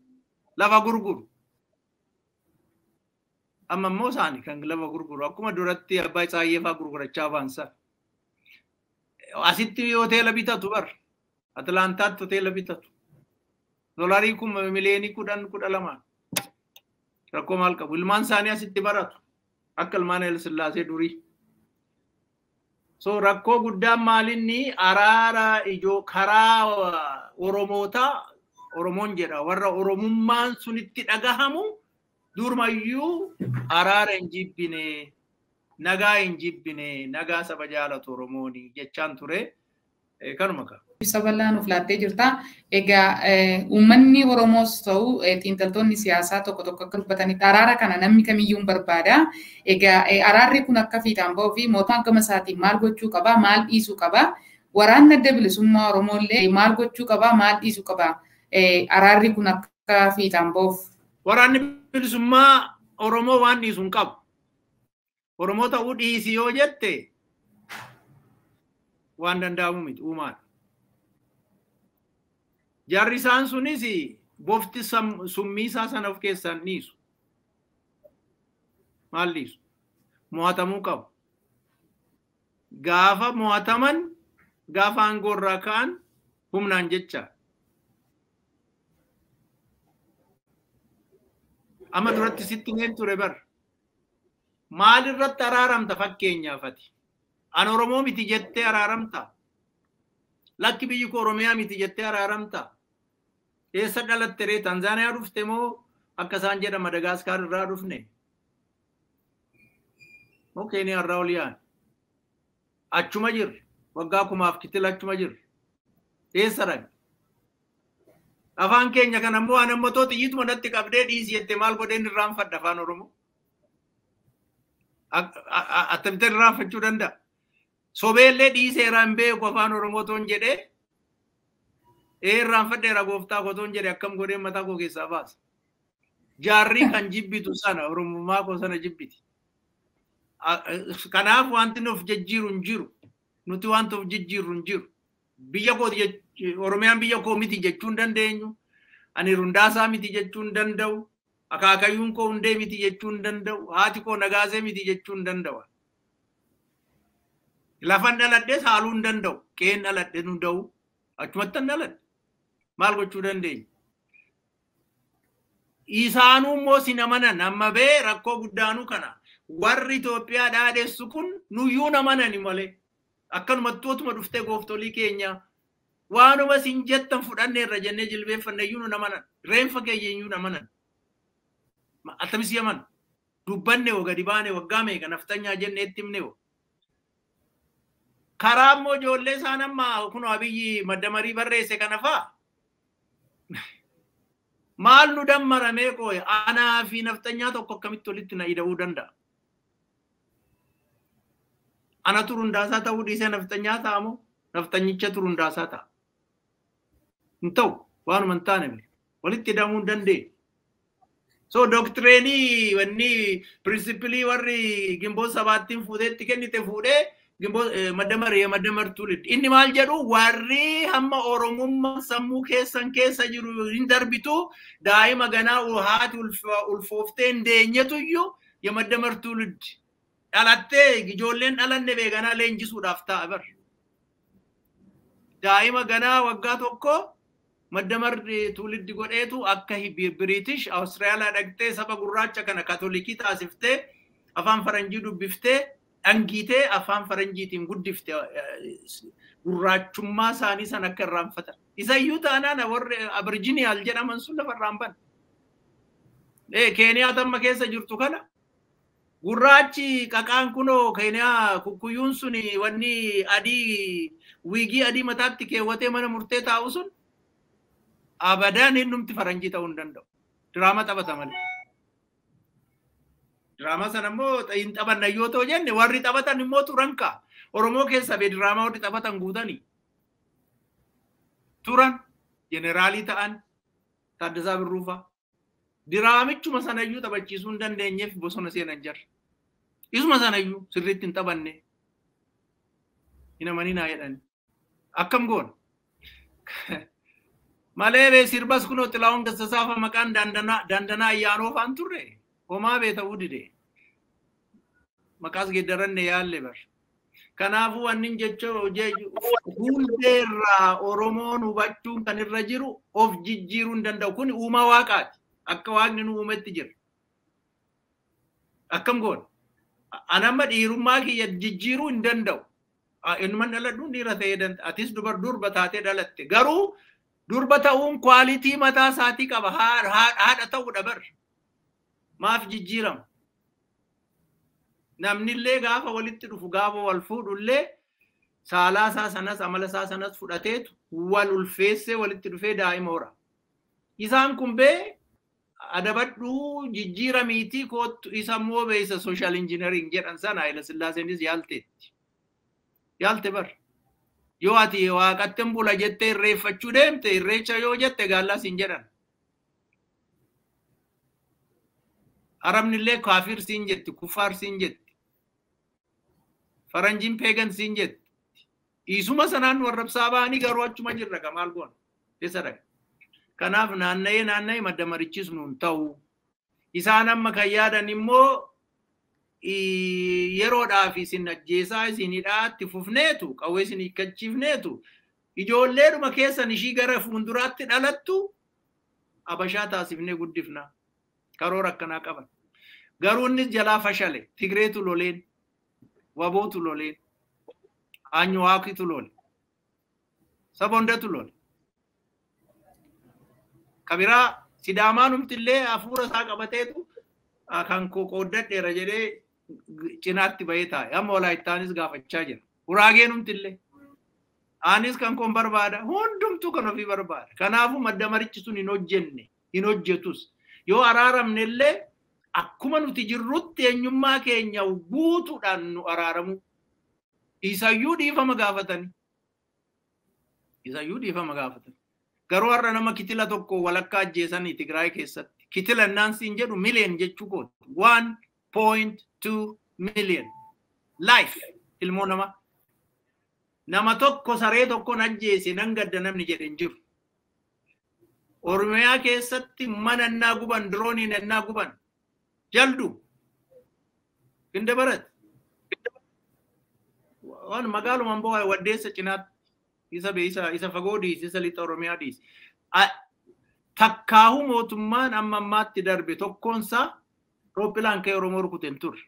Lafa gurguru. Amma immoo isaani kan lafa gurguru. Akkuma duratti abbaa Isaayyee fa'aa gurgurachaa ba'an sana. Asitti hoteela bitatu bar. Atlaantaatti hoteela bitatu. Doolarii 10,000,000 10, 12. Rakkoo maal qabu? Ilmaan isaanii asitti baratu. Akka ilmaan Hayila Sillaasee durii. So rakkoo guddaan maalinni araara ijoo karaa Oromootaa Oromoon jedha warra Oromummaan sunitti dhagahamu durumayyuu araara hin jibbine nagaa hin jibbine nagaa saba jaalatu Oromooni jechaan ture kanuma qaba. Ibsa bal'aa nuuf laattee jirta. Egaa uummanni Oromoos ta'u xiinxaltoonni siyaasaa tokko tokko akka dubbatanitti araara kana namni kamiyyuu hin barbaada. Egaa araarri kun akka fiixaan ba'uu fi mootummaan gama isaatiin maal gochuu qaba, maal dhiisuu qaba? Waraanni adda bilisummaa Oromoo illee maal gochuu qaba, maal dhiisuu qaba? Araarri kun akka fiixaan ba'uuf. Waraanni bilisummaa Oromoo waan dhiisu hin qabu. Oromoo ta'uu dhiisi yoo jette waan danda'amu miti uumaadha. Jarri isaan sunis bofti summii isaa sana of keessaa hin dhiisu. Maal dhiisu? Mo'atamuu qabu. Gaafa mo'ataman gaafa aangoo irraa ka'an humnaan jecha. Amma duratti sitti himeen ture bar. Maal irratti araaramta fakkeenyaaf ati? An Oromoo miti jettee araaramta? Lakki biyyi koo Oromiyaa miti jettee araaramta? Eessa dhalatte ree? Tanzaaniyaa dhufte moo akka isaan jedhan Madagaskar irraa dhufne? Moo Keeniyaa irraa ol yaane? Achuma jirra. Waggaa kumaaf kitila achuma jirra. Eessa dhaqne? Afaan keenya kana immoo an ammatoo xiyyiituma natti qabdee dhiisi jettee maal godheen irraanfadha afaan Oromoo? Akkamittiin irraanfachuu danda'a? Sobeellee dhiiseera hin beeku afaan Oromoo toon jedhee irraanfadheera gooftaa koo toon jedhee akkam godheen mataa koo keessaa baasa. Jaarrii kan jibbitu sana Oromummaa koo sana jibbiti. Kanaaf wanti nuuf jijjiiru hin jiru. Nuti wanti of jijjiirru hin jiru. Biyya koo Oromiyaan biyya koo miti jechuu hin dandeenyu. Ani Rundaasaa miti jechuu hin danda'u. Akaakayyuun koo hundee miti jechuu hin danda'u. Haati koo nagaasee miti jechuu hin danda'u. Lafan dhaladhes haaluu hin danda'u. Qe'een dhaladhe nu da'u. Achumatti hin dhaladhe. Maal gochuu dandeenya? Isaanuu immoo sin amanan amma bee rakkoo guddaanuu kana. Warri Itoophiyaa dhaadessu kun nuyyuu amanani malee. Akkanumatti otuma dhuftee gooftolii keenya waanuma sin jettan fudhanneerra jennee jilbeeffanne iyyuu nu amanan. Reenfa keenya iyyuu nu amanan. Attamis yaman. Dubbanne hoo gadi baane waggaa meeqa naftanyaa jennee itti himne hoo. Karaa immoo ijoollee isaan amma kun Abiyyi madda marii barreesse kana faa. Maal nu dammaramee qooye anaa fi naftanyaa tokko akkamitti walitti na ida'uu danda'a? Anatu Rundaasaa ta'uu dhiisee naftanyaa ta'a moo naftanyichatu Rundaasaa ta'a? Hin ta'u waanuma hin taane walitti hidhamuu hin dandeenye. So doktireenii wanni pirinsipilii warri gimboo sabaattiin fuuteetti kennite fuudhee gimboo madda marii madda martuu liddi. Inni maal jedhu warri hamma Oromummaa sammuu keessan keessa jiru hin darbitu daa'ima ganaa haati ulfooftee hin deenyetu iyyuu madda martuu liddi. Dhalattee ijoolleen dhalanne beekanaa leenjisuudhaaf ta'a bar. Daa'ima ganaa waggaa tokko madda marri tuuliddi godheetu akka Biriitish Awustiraaliyaa dhaqxee saba gurraacha kana Kaatolikii taasiftee afaan faranjii dubbiftee dhangiitee afaan faranjiitiin guddifte gurraachummaa isaanii san akka irraanfatan. Isayyuu taanaan warri Aboriijiniyaal jedhaman sun lafa irraan ban. Keeniyaa tamma keessa jirtu kana gurraachi qaqaan kunoo Keeniyaa kukkuyyuun sun wanni adii wiigii adii mataatti keewwatee mana murtee taa'u sun abadan innumti faranjii ta'uu hin danda'u. Diraama taphata malee. Diraama sana immoo hin taphanna yoo ta'u jenne warri taphatan immoo turan ka'a. Oromoo keessa bee diraamaa warri taphatan guutanii. Turan jeneraalii ta'an Taaddasaa Birruufaa. Diraamichuma sanayyuu taphachiisuu hin dandeenyeef bosona seenan jarra. Isuma sanayyuu sirriitti hin taphanne. Hin amaninaa jedhani. Akkam goona? Malee bee sirbas kunoo Xilahuun Gassasaa fa maqaan Daandanaa Ayyaanoo faan turre homaa bee ta'uu dide. Maqaas geeddaranne yaalle bar. Kanaafuu wanni jecha hundeerraa Oromoon hubachuun kan irra jiru of jijjiiruu hin danda'u. Kun uumaa waaqaati. Akka waaqni nu uumetti jira. Akkam goona? An amma dhiirummaa kiyya jijjiiruu hin danda'u. Innuman dhaladhu dhiira ta'ee danda'a. Atis durba taatee dhalatte. Garuu durba ta'uun kwaalitii mataa isaatii qaba. Haadha ta'uudha bar. Maaf jijjiirama? Namnillee gaafa walitti dhufu gaafa wal fuudhullee saalaa isaa sanas amala isaa sanas fudhateetu wal ulfeessee walitti dhufee daa'ima hora. Isaan kun bee adabadhuu jijjiiramiitii koottu isa immoo beeysa social engineering jedhan sana Haayila Sillaaseenis yaalteetti. Yaalte bar. Yoo ati waaqatti bula jettee irreeffachuu deemte irreecha yoo jette gaallaa siin jedhan. Arabnillee kaafir siin jetti, kufaar siin jetti. Faranjiin peegan siin jetti. Isuma sanaan nu arrabsaa ba'anii garuu achuma jirra ka maal goona? Eessa dhaqa? Kanaaf naanna'ee naanna'ee madda marichis nuun ta'u. Isaan amma kan yaadan immoo yeroodhaaf isin ajjeesaa isin hidhaatti fufneetu qawwee isin hiikkachiifneetu ijoolleedhuma keessan ishii gara fuulduraatti dhalattu abashaa taasifnee guddifna. Karoora akkanaa qaban. Garuu innis jalaa fashale. Tigreetu loleen, Wabootu loleen, Anyuwaakitu lole, saba hundatu lole. Kabiraa Sidaamaan humtillee hafuura isaa qabateetu kan koo qooddadheera jedhee cinaatti bahee taa'e. Amma Walaayittaanis gaafachaa jira. Guraageen humtillee. Anis kan koon barbaada. Hundumtuu kan ofii barbaada. Kanaafuu madda marichi sun hin hojjenne, hin hojjetus. Yoo araaramne illee akkuma nuti jirrutti eenyummaa keenya guutuudhaan nu araaramu. Isayyuu dhiifama gaafatani. Isayyuu dhiifama gaafatani. Garuu har'a nama kitila tokko walakkaa ajjeesanii Tigraay keessatti. Kitila naansiin jedhu miliyoon jechuu kooti. 1.2 million. Life ilmoo namaa. Nama tokko saree tokkoon ajjeese nan gadda namni jedhe hin jiru. Oromiyaa keessatti mana ennaa guban, dirooniin ennaa guban. Jaldu. Gindabarat. Waan magaalumaan bo'aa waddeessa cinaatti isa isa isa fagoo dhiisi, isa lixa Oromiyaa dhiisi. Takkaahuu mootummaan amma ammaatti darbe tokkoonsaa rooppilaan ka'ee Oromoo rukute hin turre.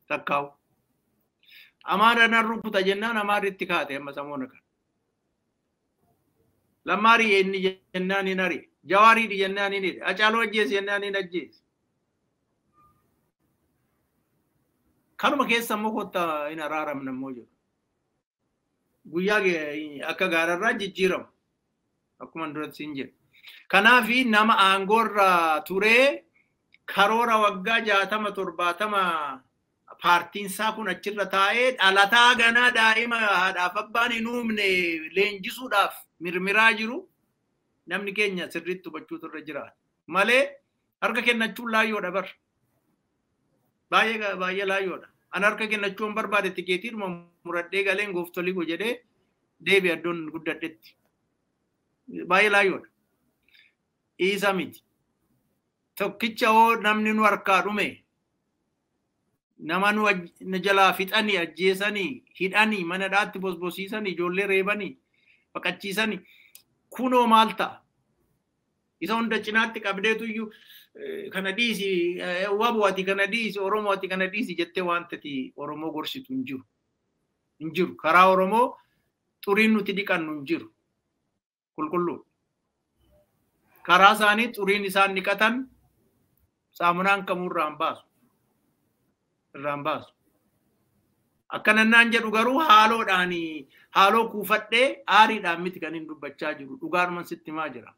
Takkaahuu. Amaara nan rukuta jennaan amaarri itti kaate amma samoona kana. Lammaari inni jennaan hin ari'e. Jawaariidhi jennaan hin hidhe. Hacaaluu ajjeese jennaan hin ajjeese. Kanuma keessa immoo kottaa hin araaramne immoo jiru. Guyyaa akka gaararraa jijjiiramu. Akkuma duratti siin jedhu. Kanaafi nama aangoorra turee karoora waggaa 60 70 paartiin isaa kun achirra taa'ee dhalataa ganaa daa'ima haadhaaf abbaan hin uumne leenjisuudhaaf mirmiraa jiru namni keenya sirriitti hubachuutu irra jiraata. Malee harka kennachuun laayyoodha bar. Baay'ee baay'ee laayyoodha. An harka kennachuun barbaade tikeetiidhuma muradhee galeen gooftolii koo jedhee deebi iddoon guddadhetti. Baay'ee laayyoodha. Isa miti. Tokkicha hoo namni nu harkaa dhume nama nu jalaa fixanii ajjeesanii hidhanii mana dhaatti bosbosiisanii ijoollee reebanii baqachiisanii kunoo maal ta'a? Isa hunda cinaatti qabdeetu iyyuu kana dhiisi wabu ati kana dhiisi Oromoo ati kana dhiisi jettee wanta ati Oromoo gorsitu hin jiru. Hin jiru. Karaa Oromoo xuriin nuti dhiqannu hin jiru. Qulqulluu. Karaa isaanii xuriin isaan dhiqatan saamunaan kamuu irraa hin baasu. Irraa hin baasu. Akkanannaan jedhu garuu haaloodhaan haaloo kuufadhee aariidhaan miti kan hin dubbachaa jiru. Dhugaadhuman sitti himaa jira.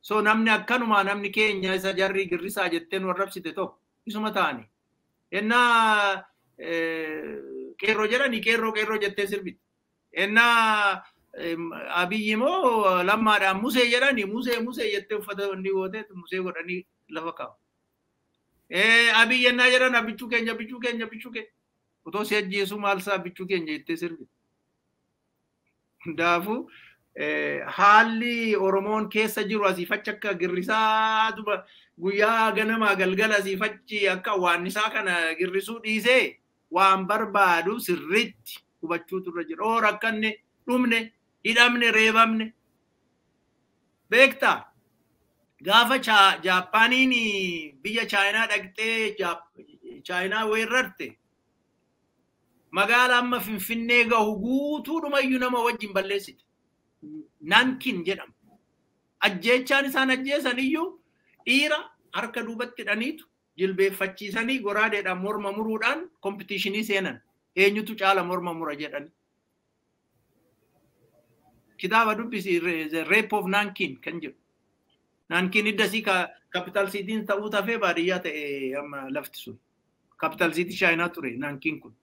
So namni akkanumaa namni keenya isa jarri girrisaa jettee nu arrabsite tokko isuma ta'ani. Ennaa qeerroo jedhani qeerroo qeerroo jettee sirbiti. Ennaa Abiyyi immoo lammaadhaan musee jedhani musee musee jettee uffata inni gootee musee godhanii lafa kaa'u. Abiyyi ennaa jedhan abbichuu keenya abbichuu keenya abbichuu keenya. Otoo si ajjeesuu maal isaa abbichuu keenya jettee sirbiti. Hundaafuu haalli Oromoon keessa jiru asiif achi akka girrisaa duba guyyaa ganamaa galgala asiif achi akka waannisaa kana girrisuu dhiisee waan barbaadu sirriitti hubachuutu irra jira. Oo rakkanne dhumne hidhamne reebamne. Beektaa gaafa Jaappaaniin biyya Chaayinaa dhaqxee Chaayinaa weerarte Magaala amma Finfinnee gahu guutuudhumayyuu nama wajjin balleessite. Nankin jedhama. Ajjeechaan isaan ajjeesan iyyuu dhiira harka duubatti hidhaniitu jilbeeffachiisanii goraadeedhaan morma muruudhaan kompitiishinii seenan. Eenyutu caala morma mura jedhani. Kitaaba dubbisi, The Rape of Nankin kan jedhu. Nankin iddasii capital cityin ta'uu tafee baadiyyaa ta'e amma lafti sun. Capital city Chaayinaa ture Nankin kun.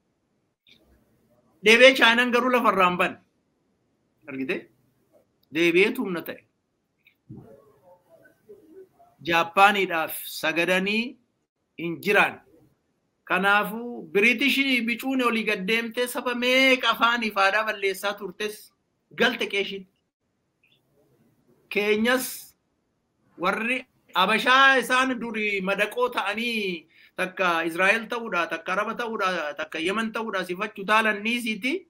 Deebi'ee Chaayinaan garuu lafarraa hin banne. Argitee? Deebi'eetu humna ta'e. Jaappaaniidhaaf sagadanii hin jiran. Kanaafuu Biriitishii bicuun olii gad deemtee saba meeqa afaanii fi aadaa balleessaa turtes galte qeeshitti. Keenyas warri Abashaa isaan duri madaqoo ta'anii takka Israa'el ta'uudha, takka Araba ta'uudha, takka Yemen ta'uudha sifachuu taalan niisiiti.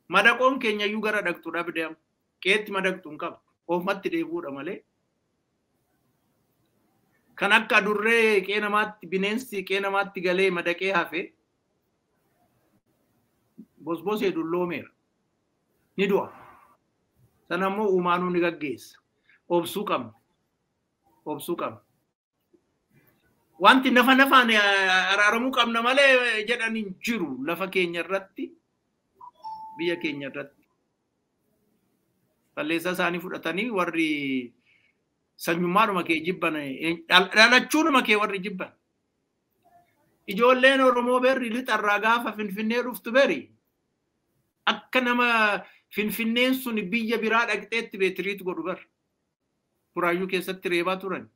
Madaqoon keenya iyyuu gara dhaqxu dhabde amma. Qeetti madaqxu hin qabdu. Oofumatti deebi'uudha malee. Kan akka adurree qe'ee namaatti, bineensi qe'ee namaatti galee madaqee hafe bosbosee dulloomeera. Ni du'a. Sana immoo uumaanuu ni gaggeessa. Obsuu qabna. Obsuu qabna. Wanti nafa nafaan araaramuu qabna malee jedhan hin jiru lafa keenya irratti, biyya keenya irratti. Balleessaa isaanii fudhatanii warri sanyummaadhuma kee jibban, dhalachuudhuma kee warri jibban. Ijoolleen Oromoo berri lixarraa gaafa Finfinnee dhuftu beri akka nama Finfinneen sun biyya biraa dhaqxeetti beetiriitu godhu bar. Buraayyuu keessatti reebaa turan.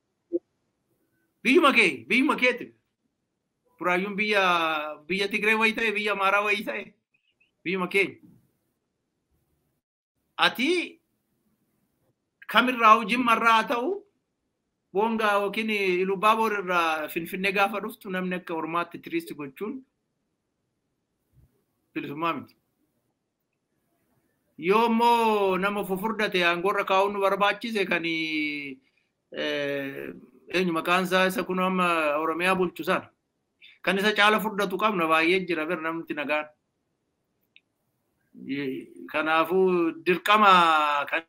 Biyyuma kee, biyyuma keeti. Buraayyuun biyya Tigree wayii ta'e, biyya Amaaraa wayii ta'e, biyyuma keenya. Ati kamirraa, Jimmarraa haa ta'u, Boongaa yookiin Ilubaaboor irraa Finfinnee gaafa dhuftu namni akka ormaatti treat gochuun bilisummaa miti. Yoo immoo nama fufurdate aangoorra kaa'uun nu barbaachise, kan eenyu maqaan isaa, isa kun amma Oromiyaa bulchu sana. Kan isa caala furdatu qabna, baay'ee jira bir namni nagaan. Kanaafuu dirqama kan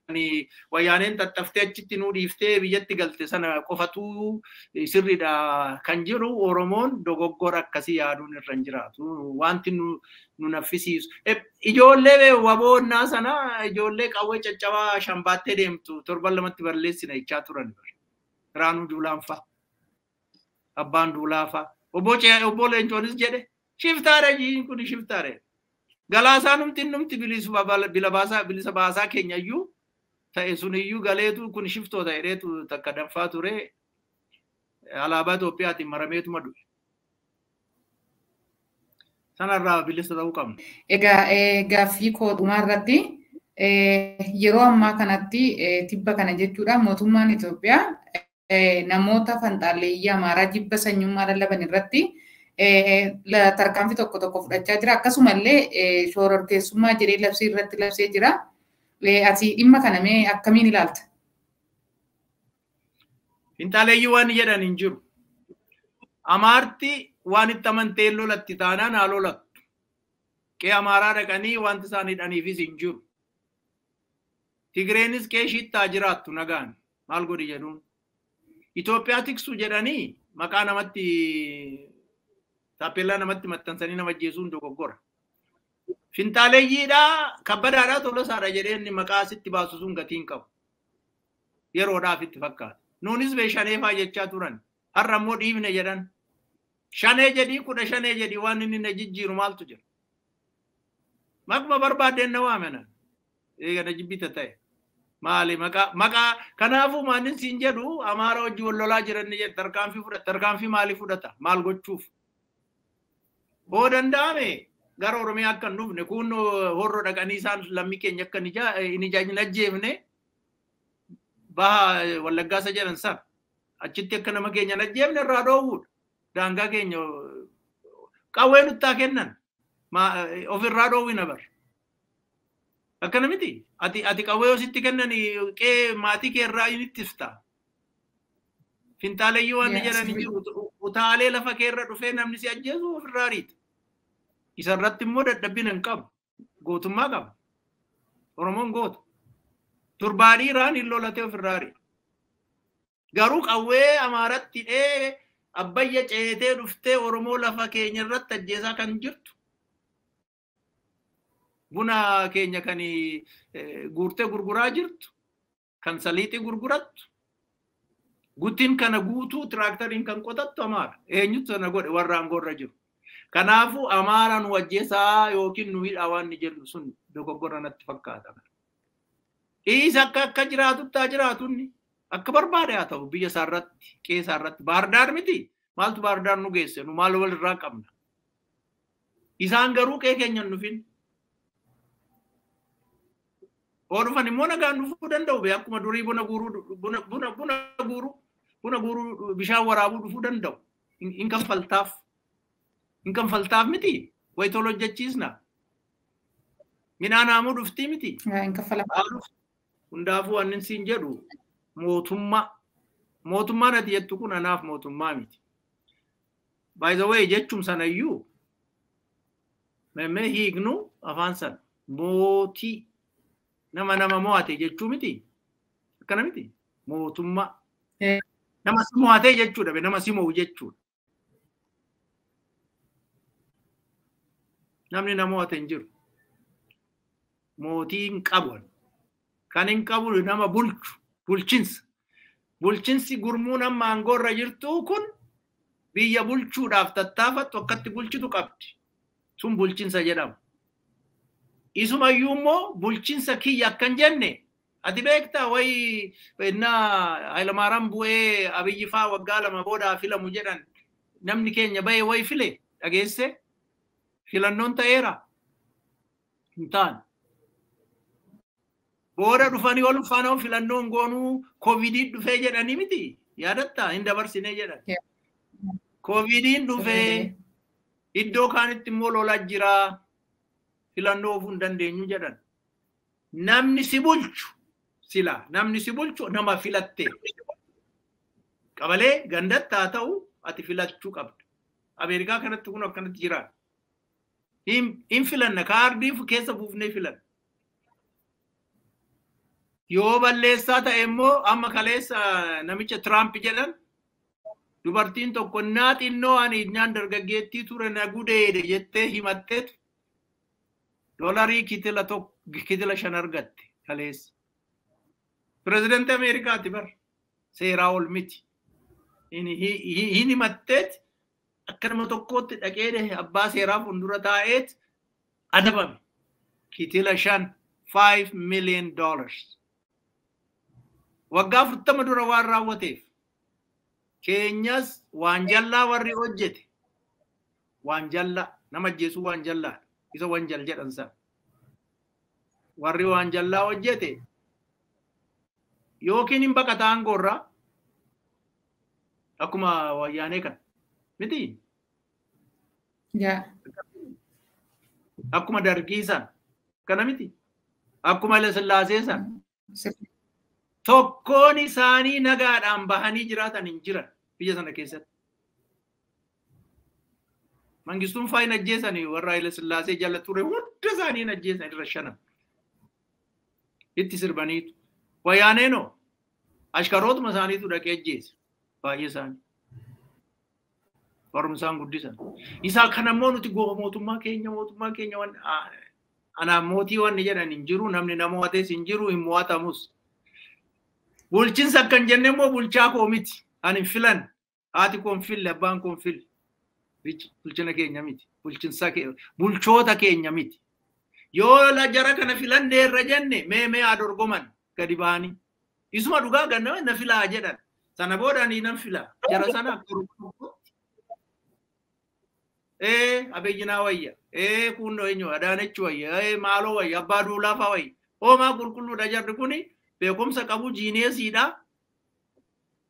wayyaaneen tattaftee achitti nuu dhiiftee biyyatti galte sana qofatu sirriidha kan jiru, Oromoon dogoggora akkasii yaaduun irra hin jiraatu. Wanti nu naffisiisu. Ijoollee waboonnaa sana, ijoollee qawwee caccabaa shambaattee deemtu torban lamatti balleessina jechaa turan. Raanuu Juulaan fa'a. Abbaan Duulaa fa'a. Obbo Leencoonis jedhe, shiftaadha, jiin kun shiftaadha. Galaasaa numti numti bilisa baasaa keenya iyyuu ta'e suniyyuu galeetu kun shiftoota jedheetu takka danfaa ture, alaabaa Itoophiyaatiin marameetuma du'e. Sanarraa bilisa ta'uu qabna. Egaa gaaffii koo dhumaa irratti, yeroo ammaa kanatti, tibba kana jechuudha, mootummaan Itoophiyaa namoota fanxaalleeyyii Amaaraa jibba sanyummaa lallaban irratti tarkaanfii tokko tokko fudhachaa jira. Akkasumallee shororkeessummaa jedhee labsii irratti labsee jira. Ati dhimma kana mee akkamiin ilaalta? Finxaaleeyyii waan jedhan hin jiru. Amaarti waan itti amantee lolatti taanaan haa lolattu. Qe'ee Amaaraa dhaqanii wanti isaan hidhaniifis hin jiru. Tigreenis qe'ee ishiitti haa jiraattu nagaan, maal godhi jedhuun. Itoophiyaa tiksuu jedhanii maqaa namatti, taappellaa namatti maxxansanii nama ajjeesuun dogoggora. Finxaaleeyyiidhaa, Kabbadaadhaa, Tolosaadha jedhee inni maqaa asitti baasu sun gatiin qabu. Yeroodhaaf itti fakkaata. Nuunis bee shanee faa jechaa turan. Har'a immoo dhiifne jedhan. Shanee jedhii, kudha shanee jedhii, waan inni na jijjiiru maaltu jira? Maquma barbaaddeen na waamena. Eega na jibbita ta'e. Maali maqaa kanaafuu maanin siin jedhu, Amaara wajji wal lolaa jiran ni jedhu, tarkaanfii fudhata. Tarkaanfii maalii fudhata? Maal gochuuf? Hoo danda'ame gara Oromiyaa akka hin dhufne, kun horroo dhaqanii isaan lammii keenya akka hin ajjeefne, baha Wallaggaa isa jedhan sana achitti akka nama keenya hin ajjeefne irraa dhoowwuudha. Daangaa keenya qawwee nuttaa kennan ofirraa dhoowwina bar. Akkana miti, ati qawwee yoo sitti kennan qe'ee maatii kee irraa hin ittifta. Finxaaleeyyii waan jedhan hin jiru. Utaalee lafa kee irra dhufee namni si ajjeesu ofirraa riita. Isarratti immoo dadhabbiin hin qabu. Gootummaa qaba. Oromoon goota. Turbaa dhiiraan hin lolatee ofirraa ari'a. Garuu qawwee Amaaratti hidhee Abbayya ceetee dhuftee Oromoo lafa keenya irratti ajjeesaa kan jirtu. Buna keenya kan guurtee gurguraa jirtu. Kan saliixii gurgurattu. Gutiin kana guutuu tiraaktariin kan qotattu Amaara. Eenyutu sana godhe warra aangoorra jiru. Kanaafuu Amaara nu ajjeesaa yookiin nu hidhaa waan ni jennu sun dogoggora natti fakkaata. Dhiisa akka jiraatutti haa jiraatunni. Akka barbaade haa ta'u biyya isaarratti, qe'ee isaarratti. Baardaar miti. Maaltu baardaar nu geesse? Nu maal walirraa qabna? Isaan garuu qe'ee keenya hin dhufin. Yoo dhufan immoo nagaan dhufuu danda'u. Akkuma durii buna guuruu buna guuruu bishaan waraabuu dhufuu danda'u. Hin kanfaltaaf. Hin kanfaltaaf miti. Wayi tola hojjechiisna. Midhaan haamuu dhuftii miti. Hundaafuu wanni siin jedhu mootummaa. Mootummaan ati jettu kun anaaf mootummaa miti. By the way jechum sanayyuu memmee hiiknu afaan sana mootii nama mo'ate jechuu miti. Akkana miti. Mootummaa. Nama si mo'ate jechuudha. Nama si mo'u jechuudha. Namni na mo'ate hin jiru. Mootii hin qabu. Kan hin qabu nama bulchu. Bulchinsa. Bulchinsi gurmuun amma aangoorra jirtu kun biyya bulchuudhaaf tattaafattu akkatti bulchitu qabdi. Sun bulchinsa jedhama. Isumayyuu immoo bulchinsa kiyya akkan jenne ati beektaa wayi innaa Hayilamaariyaam bu'ee Abiyyi faa waggaa 2 boodaa filamu jedhan namni keenya bahee wayi file dhageesse filannoon ta'eera hin taane. Booda dhufanii ol faana filannoon goonuu koovidiin dhufee jedhanii miti yaadattaa hin dabarsinee jedhan. Koovidiin dhufee iddoo kaanitti immoo lolaa jiraa filannoo ofuu hin dandeenyu jedhan. Namni si bulchu sila namni si bulchu nama filatte. Qabalee gandatti haa ta'u ati filachuu qabda. Ameerikaa kanatti kun akkanatti jira. Hin filanna kaardii keessa buufnee filanna. Yoo balleessaa ta'e immoo amma kaleessa namicha Tiraamp jedhan dubartiin tokko naa xinnoo ani nyaan dargaggeettii ture na gudeede jettee himatteetu doolarii kitila 5 argatte kaleessa. Pirezidaantii Ameerikaati bar seeraa ol miti. Hin himatteet akka nama tokkootti dhaqee abbaa seeraa fuuldura taa'eet adabame. Kitila 5 $5 million. Waggaa 40 dura waan raawwateef keenyas waan jallaa warri hojjete waan jallaa nama ajjeesuu waan jallaa isa wanjal jedhan sana warri waan jallaa hojjete yookiin hin baqata aangoorraa akkuma wayyaanee kana miti akkuma dargii sana kana miti akkuma Haile Sillaasee sana tokkoon isaanii nagaadhaan bahanii jiraatan hin jiran biyya sana keessatti. Mangistuun faa hin ajjeesanii warra Haile Sillaasee jala ture hunda isaanii hin ajjeesan irra shanan. Itti sirbaniitu. Wayyaaneenoo ashkarootuma isaaniitu dhaqee ajjeese baay'ee isaanii. Barumsaan guddisan. Isaa kanammoo nuti mootummaa keenya waan anaa mootii waan jedhan hin jiru namni nama mo'ates hin jiru hin mo'atamus. Bulchinsa akkan jenne immoo bulchaa koo miti. Ani filan haati koo hin fille abbaan koo hin fille. Bulchina keenya miti. Bulchinsa bulchoota keenya miti. Yoo la jara kana filannee irra jenne mee haa dorgoman gadi ba'anii. Isuma dhugaa ganna na filaa jedhan. Sana booda ani nan filaa. Jara sana akka Oromootti. Abeyyinaa wayya. Kunnoo eenyu Adaanech wayya. Maaloo wayya. Abbaa Duulaa fa'aa wayya. Hoomaa qulqulluudha jarri kuni. Beekumsa qabu jiineesiidha.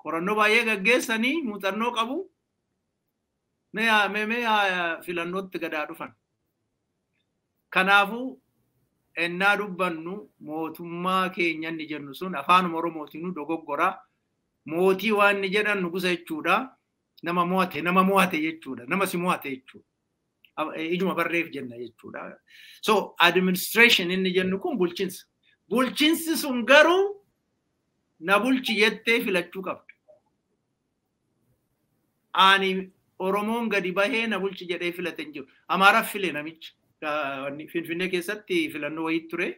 Qorannoo baay'ee gaggeessanii muuxannoo qabu. Mee filannootti gadaa dhufan. Kanaafuu ennaa dubbannu mootummaa keenya inni jennu sun afaanuma Oromootiin dogoggora. Mootii waan inni jedhan nugusa jechuudha. Nama mo'ate jechuudha. Nama si mo'ate jechuudha. Ijuma barreef jenna jechuudha. So administration inni jennu kun bulchiinsa. Bulchiinsi sun garuu na bulchi jettee filachuu qabda. Ani Oromoon gadi bahee na bulchi jedhee filate hin jiru. Amaaraaf file namichi. Finfinnee keessatti filannoo wayii ture.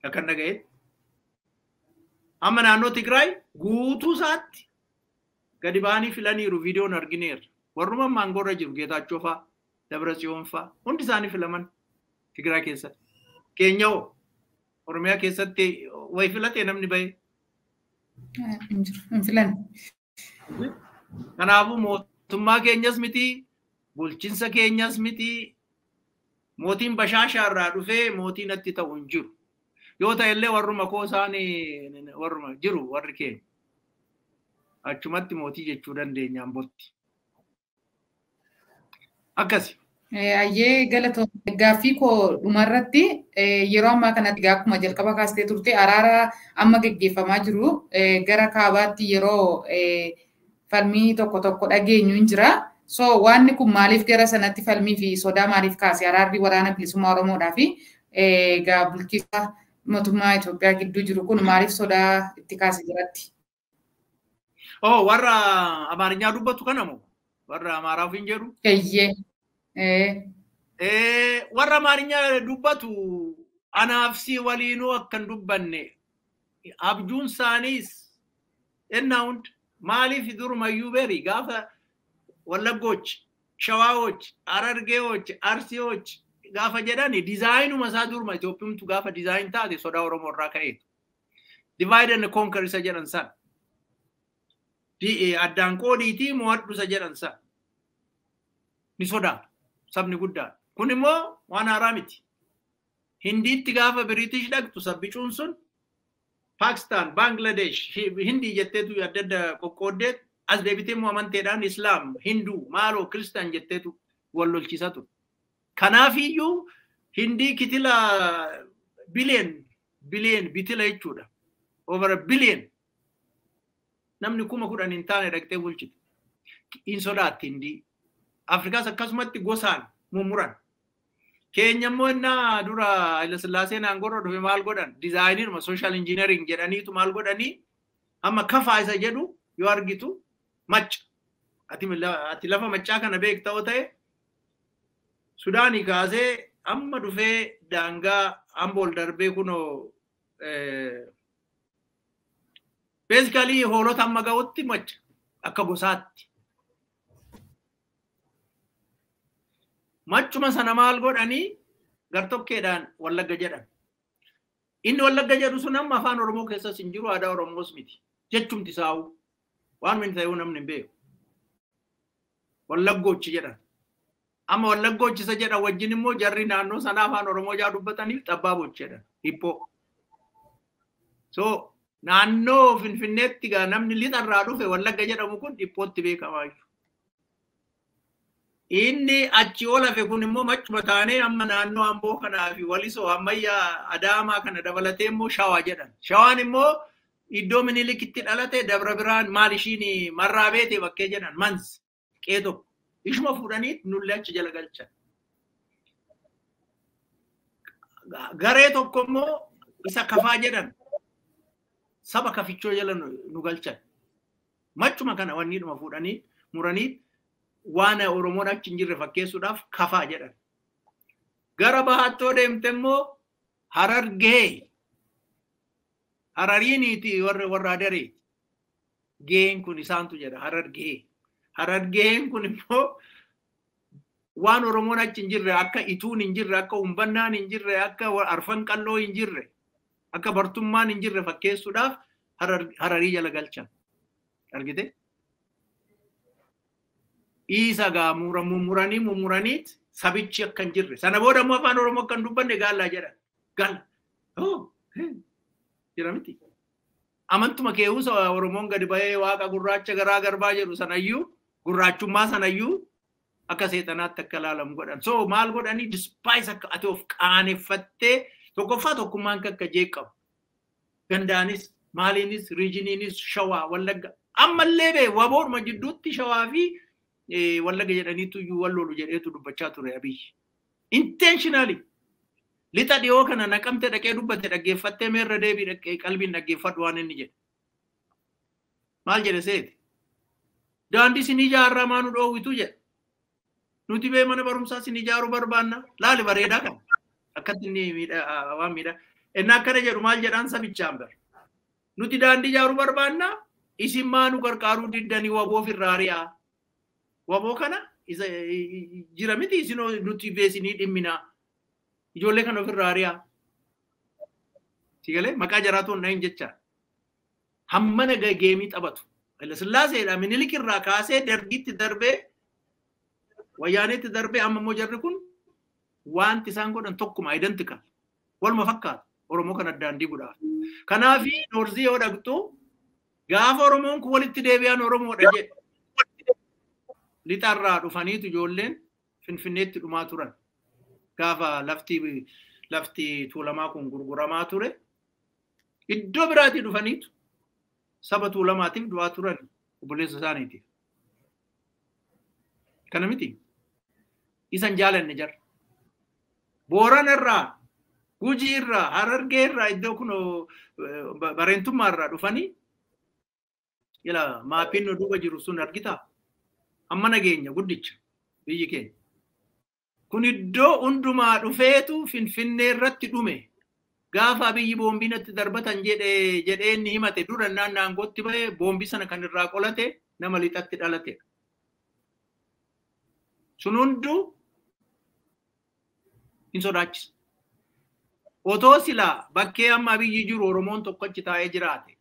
Akkan dhaga'etti. Amma naannoo Tigraay guutuu isaatti gadi bahanii filaniiru viidiyoon argineerra. Warruma maangoorra jiru Geetaachoo fa'aa, Dabratsiyoon fa'aa hundi isaanii filaman Tigraay keessatti. Keenya hoo Oromiyaa keessatti wayi filate namni bahee? Hin filanne. Kanaafuu mootummaa keenyas miti, bulchiinsa keenyas miti, mootiin bashaashaa irraa dhufee mootiin natti ta'u hin jiru. Yoo ta'e illee warruma koo isaan warruma jiru warri keenya. Achumatti mootii jechuu dandeenya ambotti. Akkasi. Ayyee galatoomii gaaffii koo dhumarratti yeroo ammaa kanatti akkuma jalqaba kaastee turte araara amma geggeeffamaa jiru gara kaabaatti yeroo falmii tokko tokko dhageenyu hin jira. So waanni kun maaliif gara sanatti falmii fi sodaa maaliif kaase araarri waraana bilisummaa Oromoodhaa fi egaa bulchiinsa mootummaa Itoophiyaa gidduu jiru kun maaliif sodaa itti kaase jiratti? Oh, warra Amaarinyaa dubbatu kana moo? Warra Amaaraaf hin jedhu? Eeyyee. Warra Amaarinyaa dubbatu anaaf si waliinuu akka hin dubbanne abjuun isaaniis ennaa hunda maaliif durumayyuu beeri gaafa Wallaggoch, Shawaawoch, Harargeewoch, Arsiiwoch gaafa jedhani diizaayinuma isaa duruma Itoophiyumtu gaafa dizaayin taate sodaa Oromoo irraa ka'eetu. Divide and conquer isa jedhan sana. Addaan qoodiitii mo'adhu isa jedhan sana. Ni sodaatu sabni guddaan. Kun immoo waan haaraa miti. Hindiitti gaafa Biriitish dhaqxu sabbicuun sun Paakistaan, Baangladesh, Hindii jetteetu adda adda qoqqooddeet as deebitee immoo amanteedhaan Islaam, Hinduu, maaloo, Kiristaan jetteetu wal lolchiisa ture. Kanaafiyyuu Hindii kitila billion billion bitila jechuudha. Over a billion namni 10,000 hin taane dhaqxee bulchite. Hin sodaatti Hindii. Afrikaas akkasumatti gosaan mummuran. Keenya immoo innaa dura Hayilasillaaseen aangorra dhufe maal godhan? Dizaayiniidhuma social engineering jedhaniitu maal godhanii amma kafaa isa jedhu yoo argitu macca. Ati lafa maccaa kana beekta yoo ta'e Sudaanii kaasee amma dhufee daangaa Ambool darbee kunoo basically hoolota amma ga'utti macca akka gosaatti. Maccuma sana maal godhanii gartokkeedhaan Wallagga jedhan. Inni Wallagga jedhu sun amma afaan Oromoo keessas hin jiru aadaa Oromoos miti. Jechumti saa'u waan min ta'uu namni hin beeku. Wallaggoochi jedhan. Amma Wallaggoochi isa jedhan wajjin immoo jarri naannoo sanaa afaan Oromoo jaa dubbataniif xabbaabochi jedhan. Hiphoo. So naannoo Finfinneetti gaa namni lixarraa dhufe Wallagga jedhamu kun dhiphootti beekamaa jiru. Inni achi ol hafe kun immoo maccuma taanee amma naannoo Amboo kanaa fi Walisoo ammayyaa Adaamaa kana dabalatee immoo Shawaa jedhan. Shawaan immoo iddoo Minilikitti dhalate Dabra Birhaan maal ishiin marraa beete bakkee jedhan Manz qe'ee tokko. Ishuma fuudhanii nullee achi jala galchan. Garee tokko immoo isa kafaa jedhan saba kafichoo jala nu galchan. Maccuma kana wanni dhuma fuudhanii muranii waan Oromoon achi hin jirre fakkeessuudhaaf kafaa jedhan. Gara bahattoo deemte immoo Harargee. Harariiniiti warra Hadareeti. Geen kun isaantu jedha Harargee. Harargeen kun immoo waan Oromoon achi hin jirre akka ituun hin jirre akka umbannaan hin jirre akka arfan qalloo hin jirre akka bartummaan hin jirre fakkeessuudhaaf Hararii jala galchan. Argite? Isa gaa mummuranii mummuraniit sabichi akka hin jirre. Sana booda immoo afaan Oromoo akka hin dubbanne gaallaa jedhan. Gaalla. Jira miti. Amantuma keewusa Oromoon gadi bahee waaqa gurraacha garaa garbaa jedhu sanayyuu gurraachummaa sanayyuu akka seexanaatti akka ilaalamu godhan. So maal godhanii despise akka ati of qaaneffattee tokkoffaa tokkummaan akka jeeqamu. Gandaanis maaliinis riijiniinis Shawaa Wallagga. Ammallee bee waboodhuma jidduutti Shawaa fi Wallaga jedhaniitu iyyuu wal lolu jedheetu dubbachaa ture Abiyyi. Intentionally lixa dhiyoo kana Naqamte dhaqee dubbate dhaggeeffattee meerra deebii dhaqee qalbiin dhaggeeffadhu waan inni jedhe. Maal jedhe seeti? Daandii isin ijaarraa maa nu dhoowwitu jedhe. Nuti bee mana barumsaa isin ijaaruu barbaanna. Laali bareedaa kana. Akkatti inni waan miidhaa. Inni akkana jedhu maal jedhaan sabichaan bara. Nuti daandii ijaaruu barbaanna. Isin maa nu gargaaruu diddanii waboo ofirraa ari'aa. Waboo kana isa jira miti isin nuti beesinii dhimminaa. Ijoollee kana ofirraa ari'aa. Sigalee maqaa jaraatu hin jecha. Hammana geemii taphatu. Hayilesillaaseedha Minilik irraa kaasee Dargitti darbee Wayyaaneetti darbee amma immoo jarri kun wanti isaan godhan tokkuma identical. Waluma fakkaata. Oromoo kan addaan diiguudhaaf. Kanaaf North yoo dhaqxu gaafa Oromoon kun walitti deebi'an Oromoodha jedhe. Lixarraa dhufaniitu ijoolleen Finfinneetti dhumaa turan. Gaafa lafti Tuulamaa kun gurguramaa ture. Iddoo biraatii dhufaniitu saba Tuulamaatiif du'aa turan obboleessa isaaniitiif. Kana miti. Isan jaalanne jarra. Boorana irraa, Gujii irraa, Harargee irraa iddoo kun Bareentummaa irraa dhufanii ila maappiin nu duuba jiru sun argitaa? Amma nageenya guddicha biyyi keenya. Kun iddoo hundumaa dhufeetu Finfinnee irratti dhume. Gaafa Abiyyi boombii natti darbatan jedhee inni himate dura naangootti bahee boombii sana kan irraa qolate nama lixatti dhalate. Sun hunduu hin sodaachisa. Otoo silaa bakkee amma Abiyyi jiru Oromoon tokko achi taa'ee jiraate.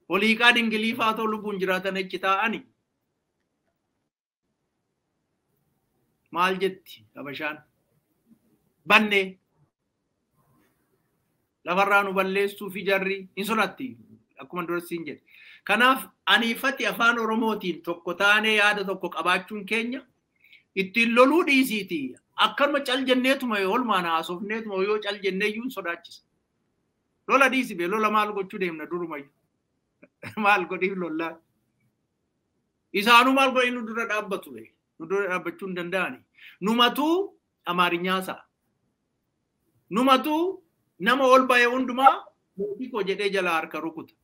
Oliiqaa Dingilii fa'aa ta'u lubbuun jiraatan achi taa'ani. Maal jetti Habashaan? Bannee lafarraa nu balleessuu fi jarri hin sodaatti akkuma duratti siin jedhe. Kanaaf aniifati afaan Oromootiin tokko taanee yaada tokko qabaachuun keenya ittiin loluu dhiisiiti. Akkanuma cal jenneetuma oolmaan haasofneetuma yoo cal jennee iyyuu hin sodaachisa. Lola dhiisi bee lola maal gochuu deemna durumayyuu. Maal godhiif lollaa. Isaanuu maal godhii nu dura dhaabbatu bee. Nu dura dhaabbachuu hin danda'ani. Numatuu Amaarinyaa sa'a. Numatuu nama ol ba'e hundumaa mootii koo jedhee jalaa harka rukuta.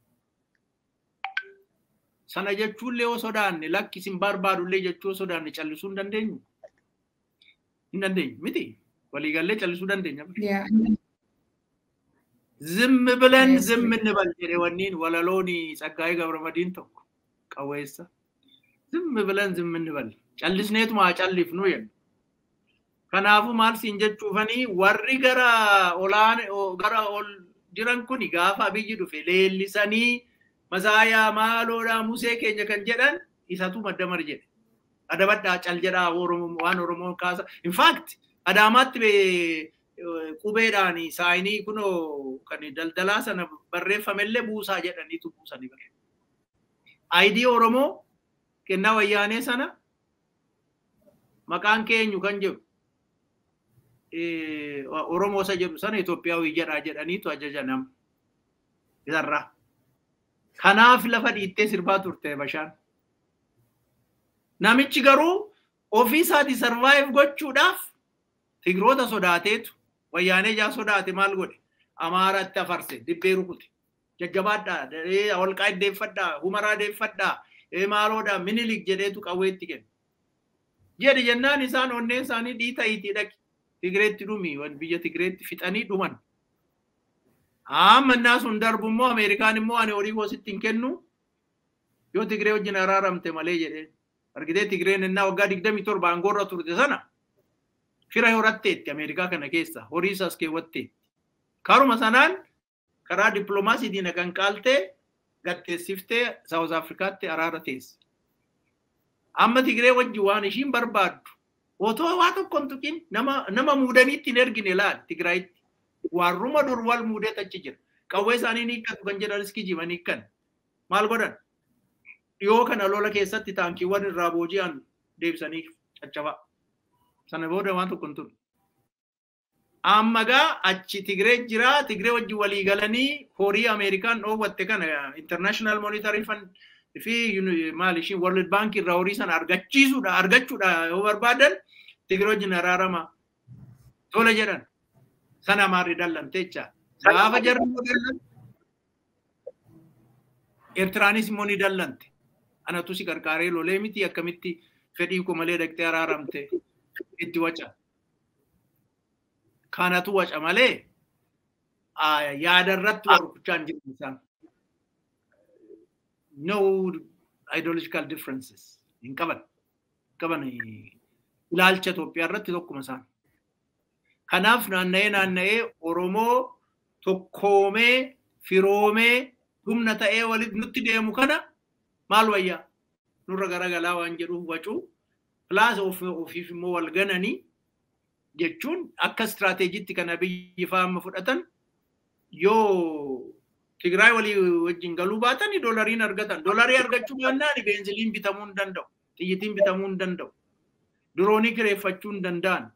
Sana jechuullee yoo sodaanne lakki isin barbaadullee jechuu yoo sodaanne callisuu hin dandeenyu. Hin dandeenyu miti. Waliigallee callisuu dandeenya. ዝም ብለን ዝም እንበል jedhe wanniin walalooni Tsaggaayee Gabramadiin tokko qawweessa. ዝም ብለን ዝም እንበል callisneetuma haa callifnu jedhu. Kanaafuu maal siin jechuufanii warri gara olaan gara ol jiran kuni gaafa Abiyyi dhufe leellisanii masaayaa maaloodhaa Musee keenya kan jedhan isatu maddamar jedhe. Adabadhaa cal jedhaa waan Oromoon kaasa. In fact Adaamaatti qubeedhaan saayinii kunoo kan daldalaa sana barreeffamellee buusaa jedhaniitu buusanii barreeffamu. ID Oromoo kennaa Wayyaanee sana maqaan keenyu kan jedhu Oromoo isa jedhu sana Itoophiyaawii jedhaa jedhaniitu ajaja nama isarraa. Kanaaf lafa dhiittee sirbaa turte Bashaan. Namichi garuu ofii isaatii survive gochuudhaaf Tigroota sodaateetu Wayyaanee ijaa sodaate maal godhe? Amaaratti afarse dibbee rukute. Jajjabaadhaa, Holqaa deeffadhaa, Humaraa deeffadhaa, maaloodhaa Minilik jedheetu qawweetti kenne. Jedhi jennaan isaan onneen isaanii dhiita'iitii dhaqi. Tigreetti dhumi biyya Tigreetti fixanii dhuman. Amma innaa sun darbu immoo Ameerikaan immoo ani horii koo sitti hin kennu yoo Tigree wajjin araaramte malee jedheen. Argitee Tigreen innaa waggaa 27 aangoorra turte sana fira horatteetti Ameerikaa kana keessa horii isaas keewwatteetti. Karuma sanaan karaa dippiloomaasiitiin kan qaaltee gatteessiftee Saawuz Afrikaatti araara teesse. Amma Tigree wajji waan ishiin barbaaddu otoo waa tokko hin tuqin nama muudaniitti hin ergine laal Tigraayitti. Warruma dur wal muudee achi jira. Qawwee isaanii ni hiikkatu kan jedhanis kijiban hiikkan. Maal godhan? Dhiyoo kana lola keessatti taankiiwwan irraa booji'an deebisanii caccabaa. Sana booda waan tokko hin turre. Amma gaa achi Tigree jira, Tigree wajjin walii galanii horii Ameerikaan dhoowwatte kana International Monetary Fund fi maal ishiin World Bank irraa horii sana argachiisuudha argachuudha yoo barbaadan Tigree wajjin araarama tola jedhan. Sana Amaarri dallante jecha. Gaafa jarri immoo dallan Eertiraanis immoo ni dallante. Anatu si qarqaaree lolee miti akkamitti fedhii koo malee dhaqxee araaramte itti waca. Kanatu waca malee yaada irratti wal rukuchaa hin jiran isaan. No ideological differences hin qaban. Qaban ilaalcha Itoophiyaa irratti tokkuma isaan. Kanaaf naanna'ee naanna'ee Oromoo tokkoomee firoomee humna ta'ee walitti nutti deemu kana maal wayyaa nurra garagalaa waan jedhuuf wacuu plus ofiif immoo wal gananii jechuun akka istiraateejiitti kana biyyi faama fudhatan yoo Tigraay walii wajjin galuu baatan doolariin argatan. Doolarii argachuu baannaan beenziliin bitamuu hin danda'u. Xiyyitiin bitamuu hin danda'u. Diroonii kireeffachuu hin danda'an.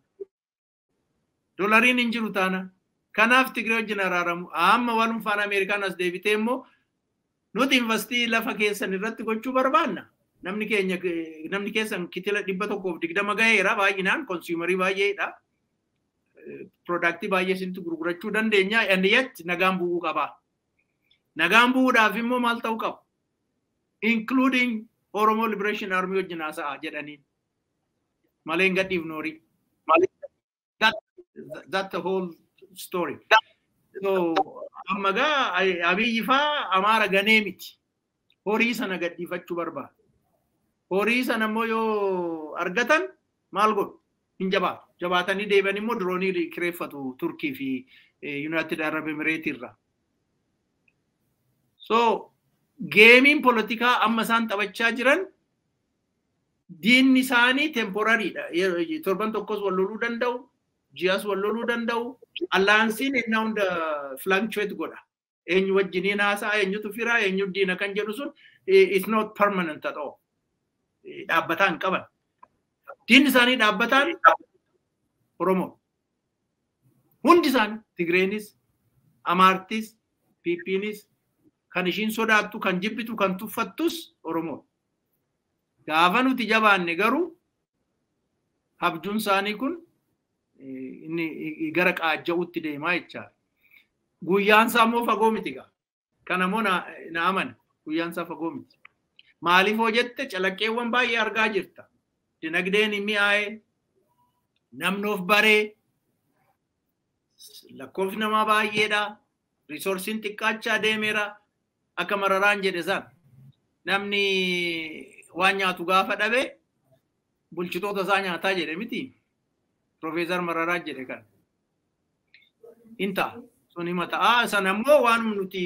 Doolariin hin jiru taana. Kanaaf Tigraay wajjin araaramu. Amma walumfaan Ameerikaan as deebitee immoo nuti investii lafa keessan irratti gochuu barbaanna. Namni keenya namni keessan kitila 120 gaheera baay'inaan consumerii baay'eedha. Productii baay'ee isinitti gurgurachuu dandeenya. And yet nagaan bu'uu qaba. Nagaan bu'uudhaaf immoo maal ta'uu qaba? Including Oromo Liberation Army wajjin haasa'a jedhaniin. Malee hin gadhiifnu horii. That the whole story. So amma gaa Abiyyi faa Amaara ganee miti. Horii sana gadhiifachuu barbaada. Horii sana immoo yoo argatan maal godhu? Hin jabaatu. Jabaatanii deebi'an immoo diroonii kireeffatu Turkii fi United Arab Emirates irraa. So gameiin polotikaa amma isaan taphachaa jiran diinni isaanii temporarydha. Torban tokkos wal loluu danda'u, ji'as wal loluu danda'u. Allianceiin ennaa hunda fluctuate godha. Eenyu wajjiniin haasa'a, eenyutu firaa, eenyu diina kan jedhu sun is not permanent at all. Dhaabbataa hin qaban. Diinni isaanii dhaabbataan Oromoo. Hundi isaanii Tigreenis, Amaartis, PPnis kan ishiin sodaattu, kan jibbitu, kan tuffattus Oromoo. Gaafa nuti jabaanne garuu habjuun isaanii kun inni gara qaajja'utti deemaa jechaadha. Guyyaan isaa immoo fagoo miti gaa. Kana immoo na amana. Guyyaan isaa fagoo miti. Maaliif hoo jette calaqqeewwan baay'ee argaa jirta. Dinagdeen hin mi'aa'ee, namni of baree, lakkoofsi namaa baay'eedha. Resourceiin xiqqaachaa deemeera. Akka Mararaan jedhe san. Namni waan nyaatu gaafa dhabe bulchitoota isaa nyaataa jedhe miti. Profeesar Mararaan jedhe kan. In ta'a. Sun hima ta'a. Sana immoo waan nuti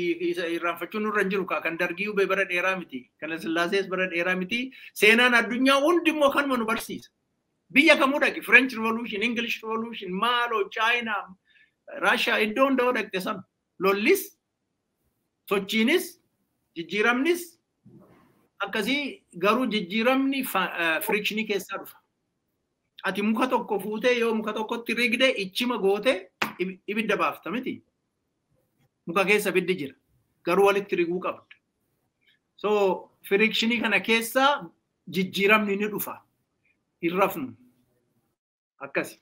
irraanfachuun nurra hin jiru kan Dargii hubee bara dheeraa miti. Kan Sillaasees bara dheeraa miti. Seenaan addunyaa hundi immoo kanuma nu barsiisa. Biyya kamuu dhaqi French Revolution, English Revolution, maaloo, China, Russia iddoo hunda dhaqxe sana. Lollis, sochiinis, jijjiiramnis akkasii garuu jijjiiramni frictionii keessaa dhufa. Ati muka tokko fuutee yoo muka tokkotti rigde ichima goote ibidda baafta miti. Muka keessa ibiddi jira. Garuu walitti riguu qabda. So frictionii kana keessa jijjiiramni ni dhufa. Hin rafnu. Akkasi.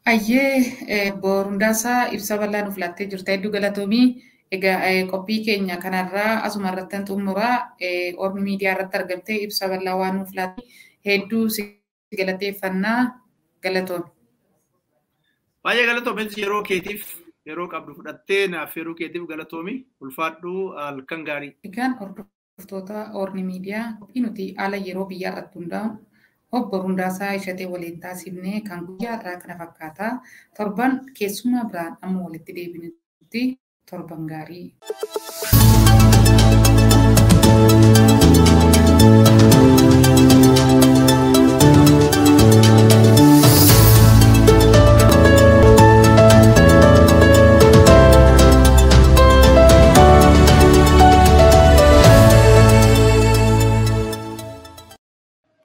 Ayyee Boorundaasaa ibsa bal'aa nuuf laattee jirta. Hedduu galatoomii. Egaa qophii keenya kanarraa asuma irratti xumuraa Ormi Miidiyaa irratti argamtee ibsa bal'aa waan nuuf laatte hedduu si galateeffannaa galatoomi. Baay'ee galatoomi yeroo keetiif yeroo qabdu fudhattee naaf yeroo keetiif galatoomi ulfaadhu halkan gaarii. Egaan hordoftoota Ormi Miidiyaa qophii nuti haala yeroo biyyaa irratti hundaa'u obbo Rundaasaa Ishatee waliin taasifnee kan guyyaa irraa kana fakkaata. Torban keessummaa biraan amma walitti deebinutti torban gaarii.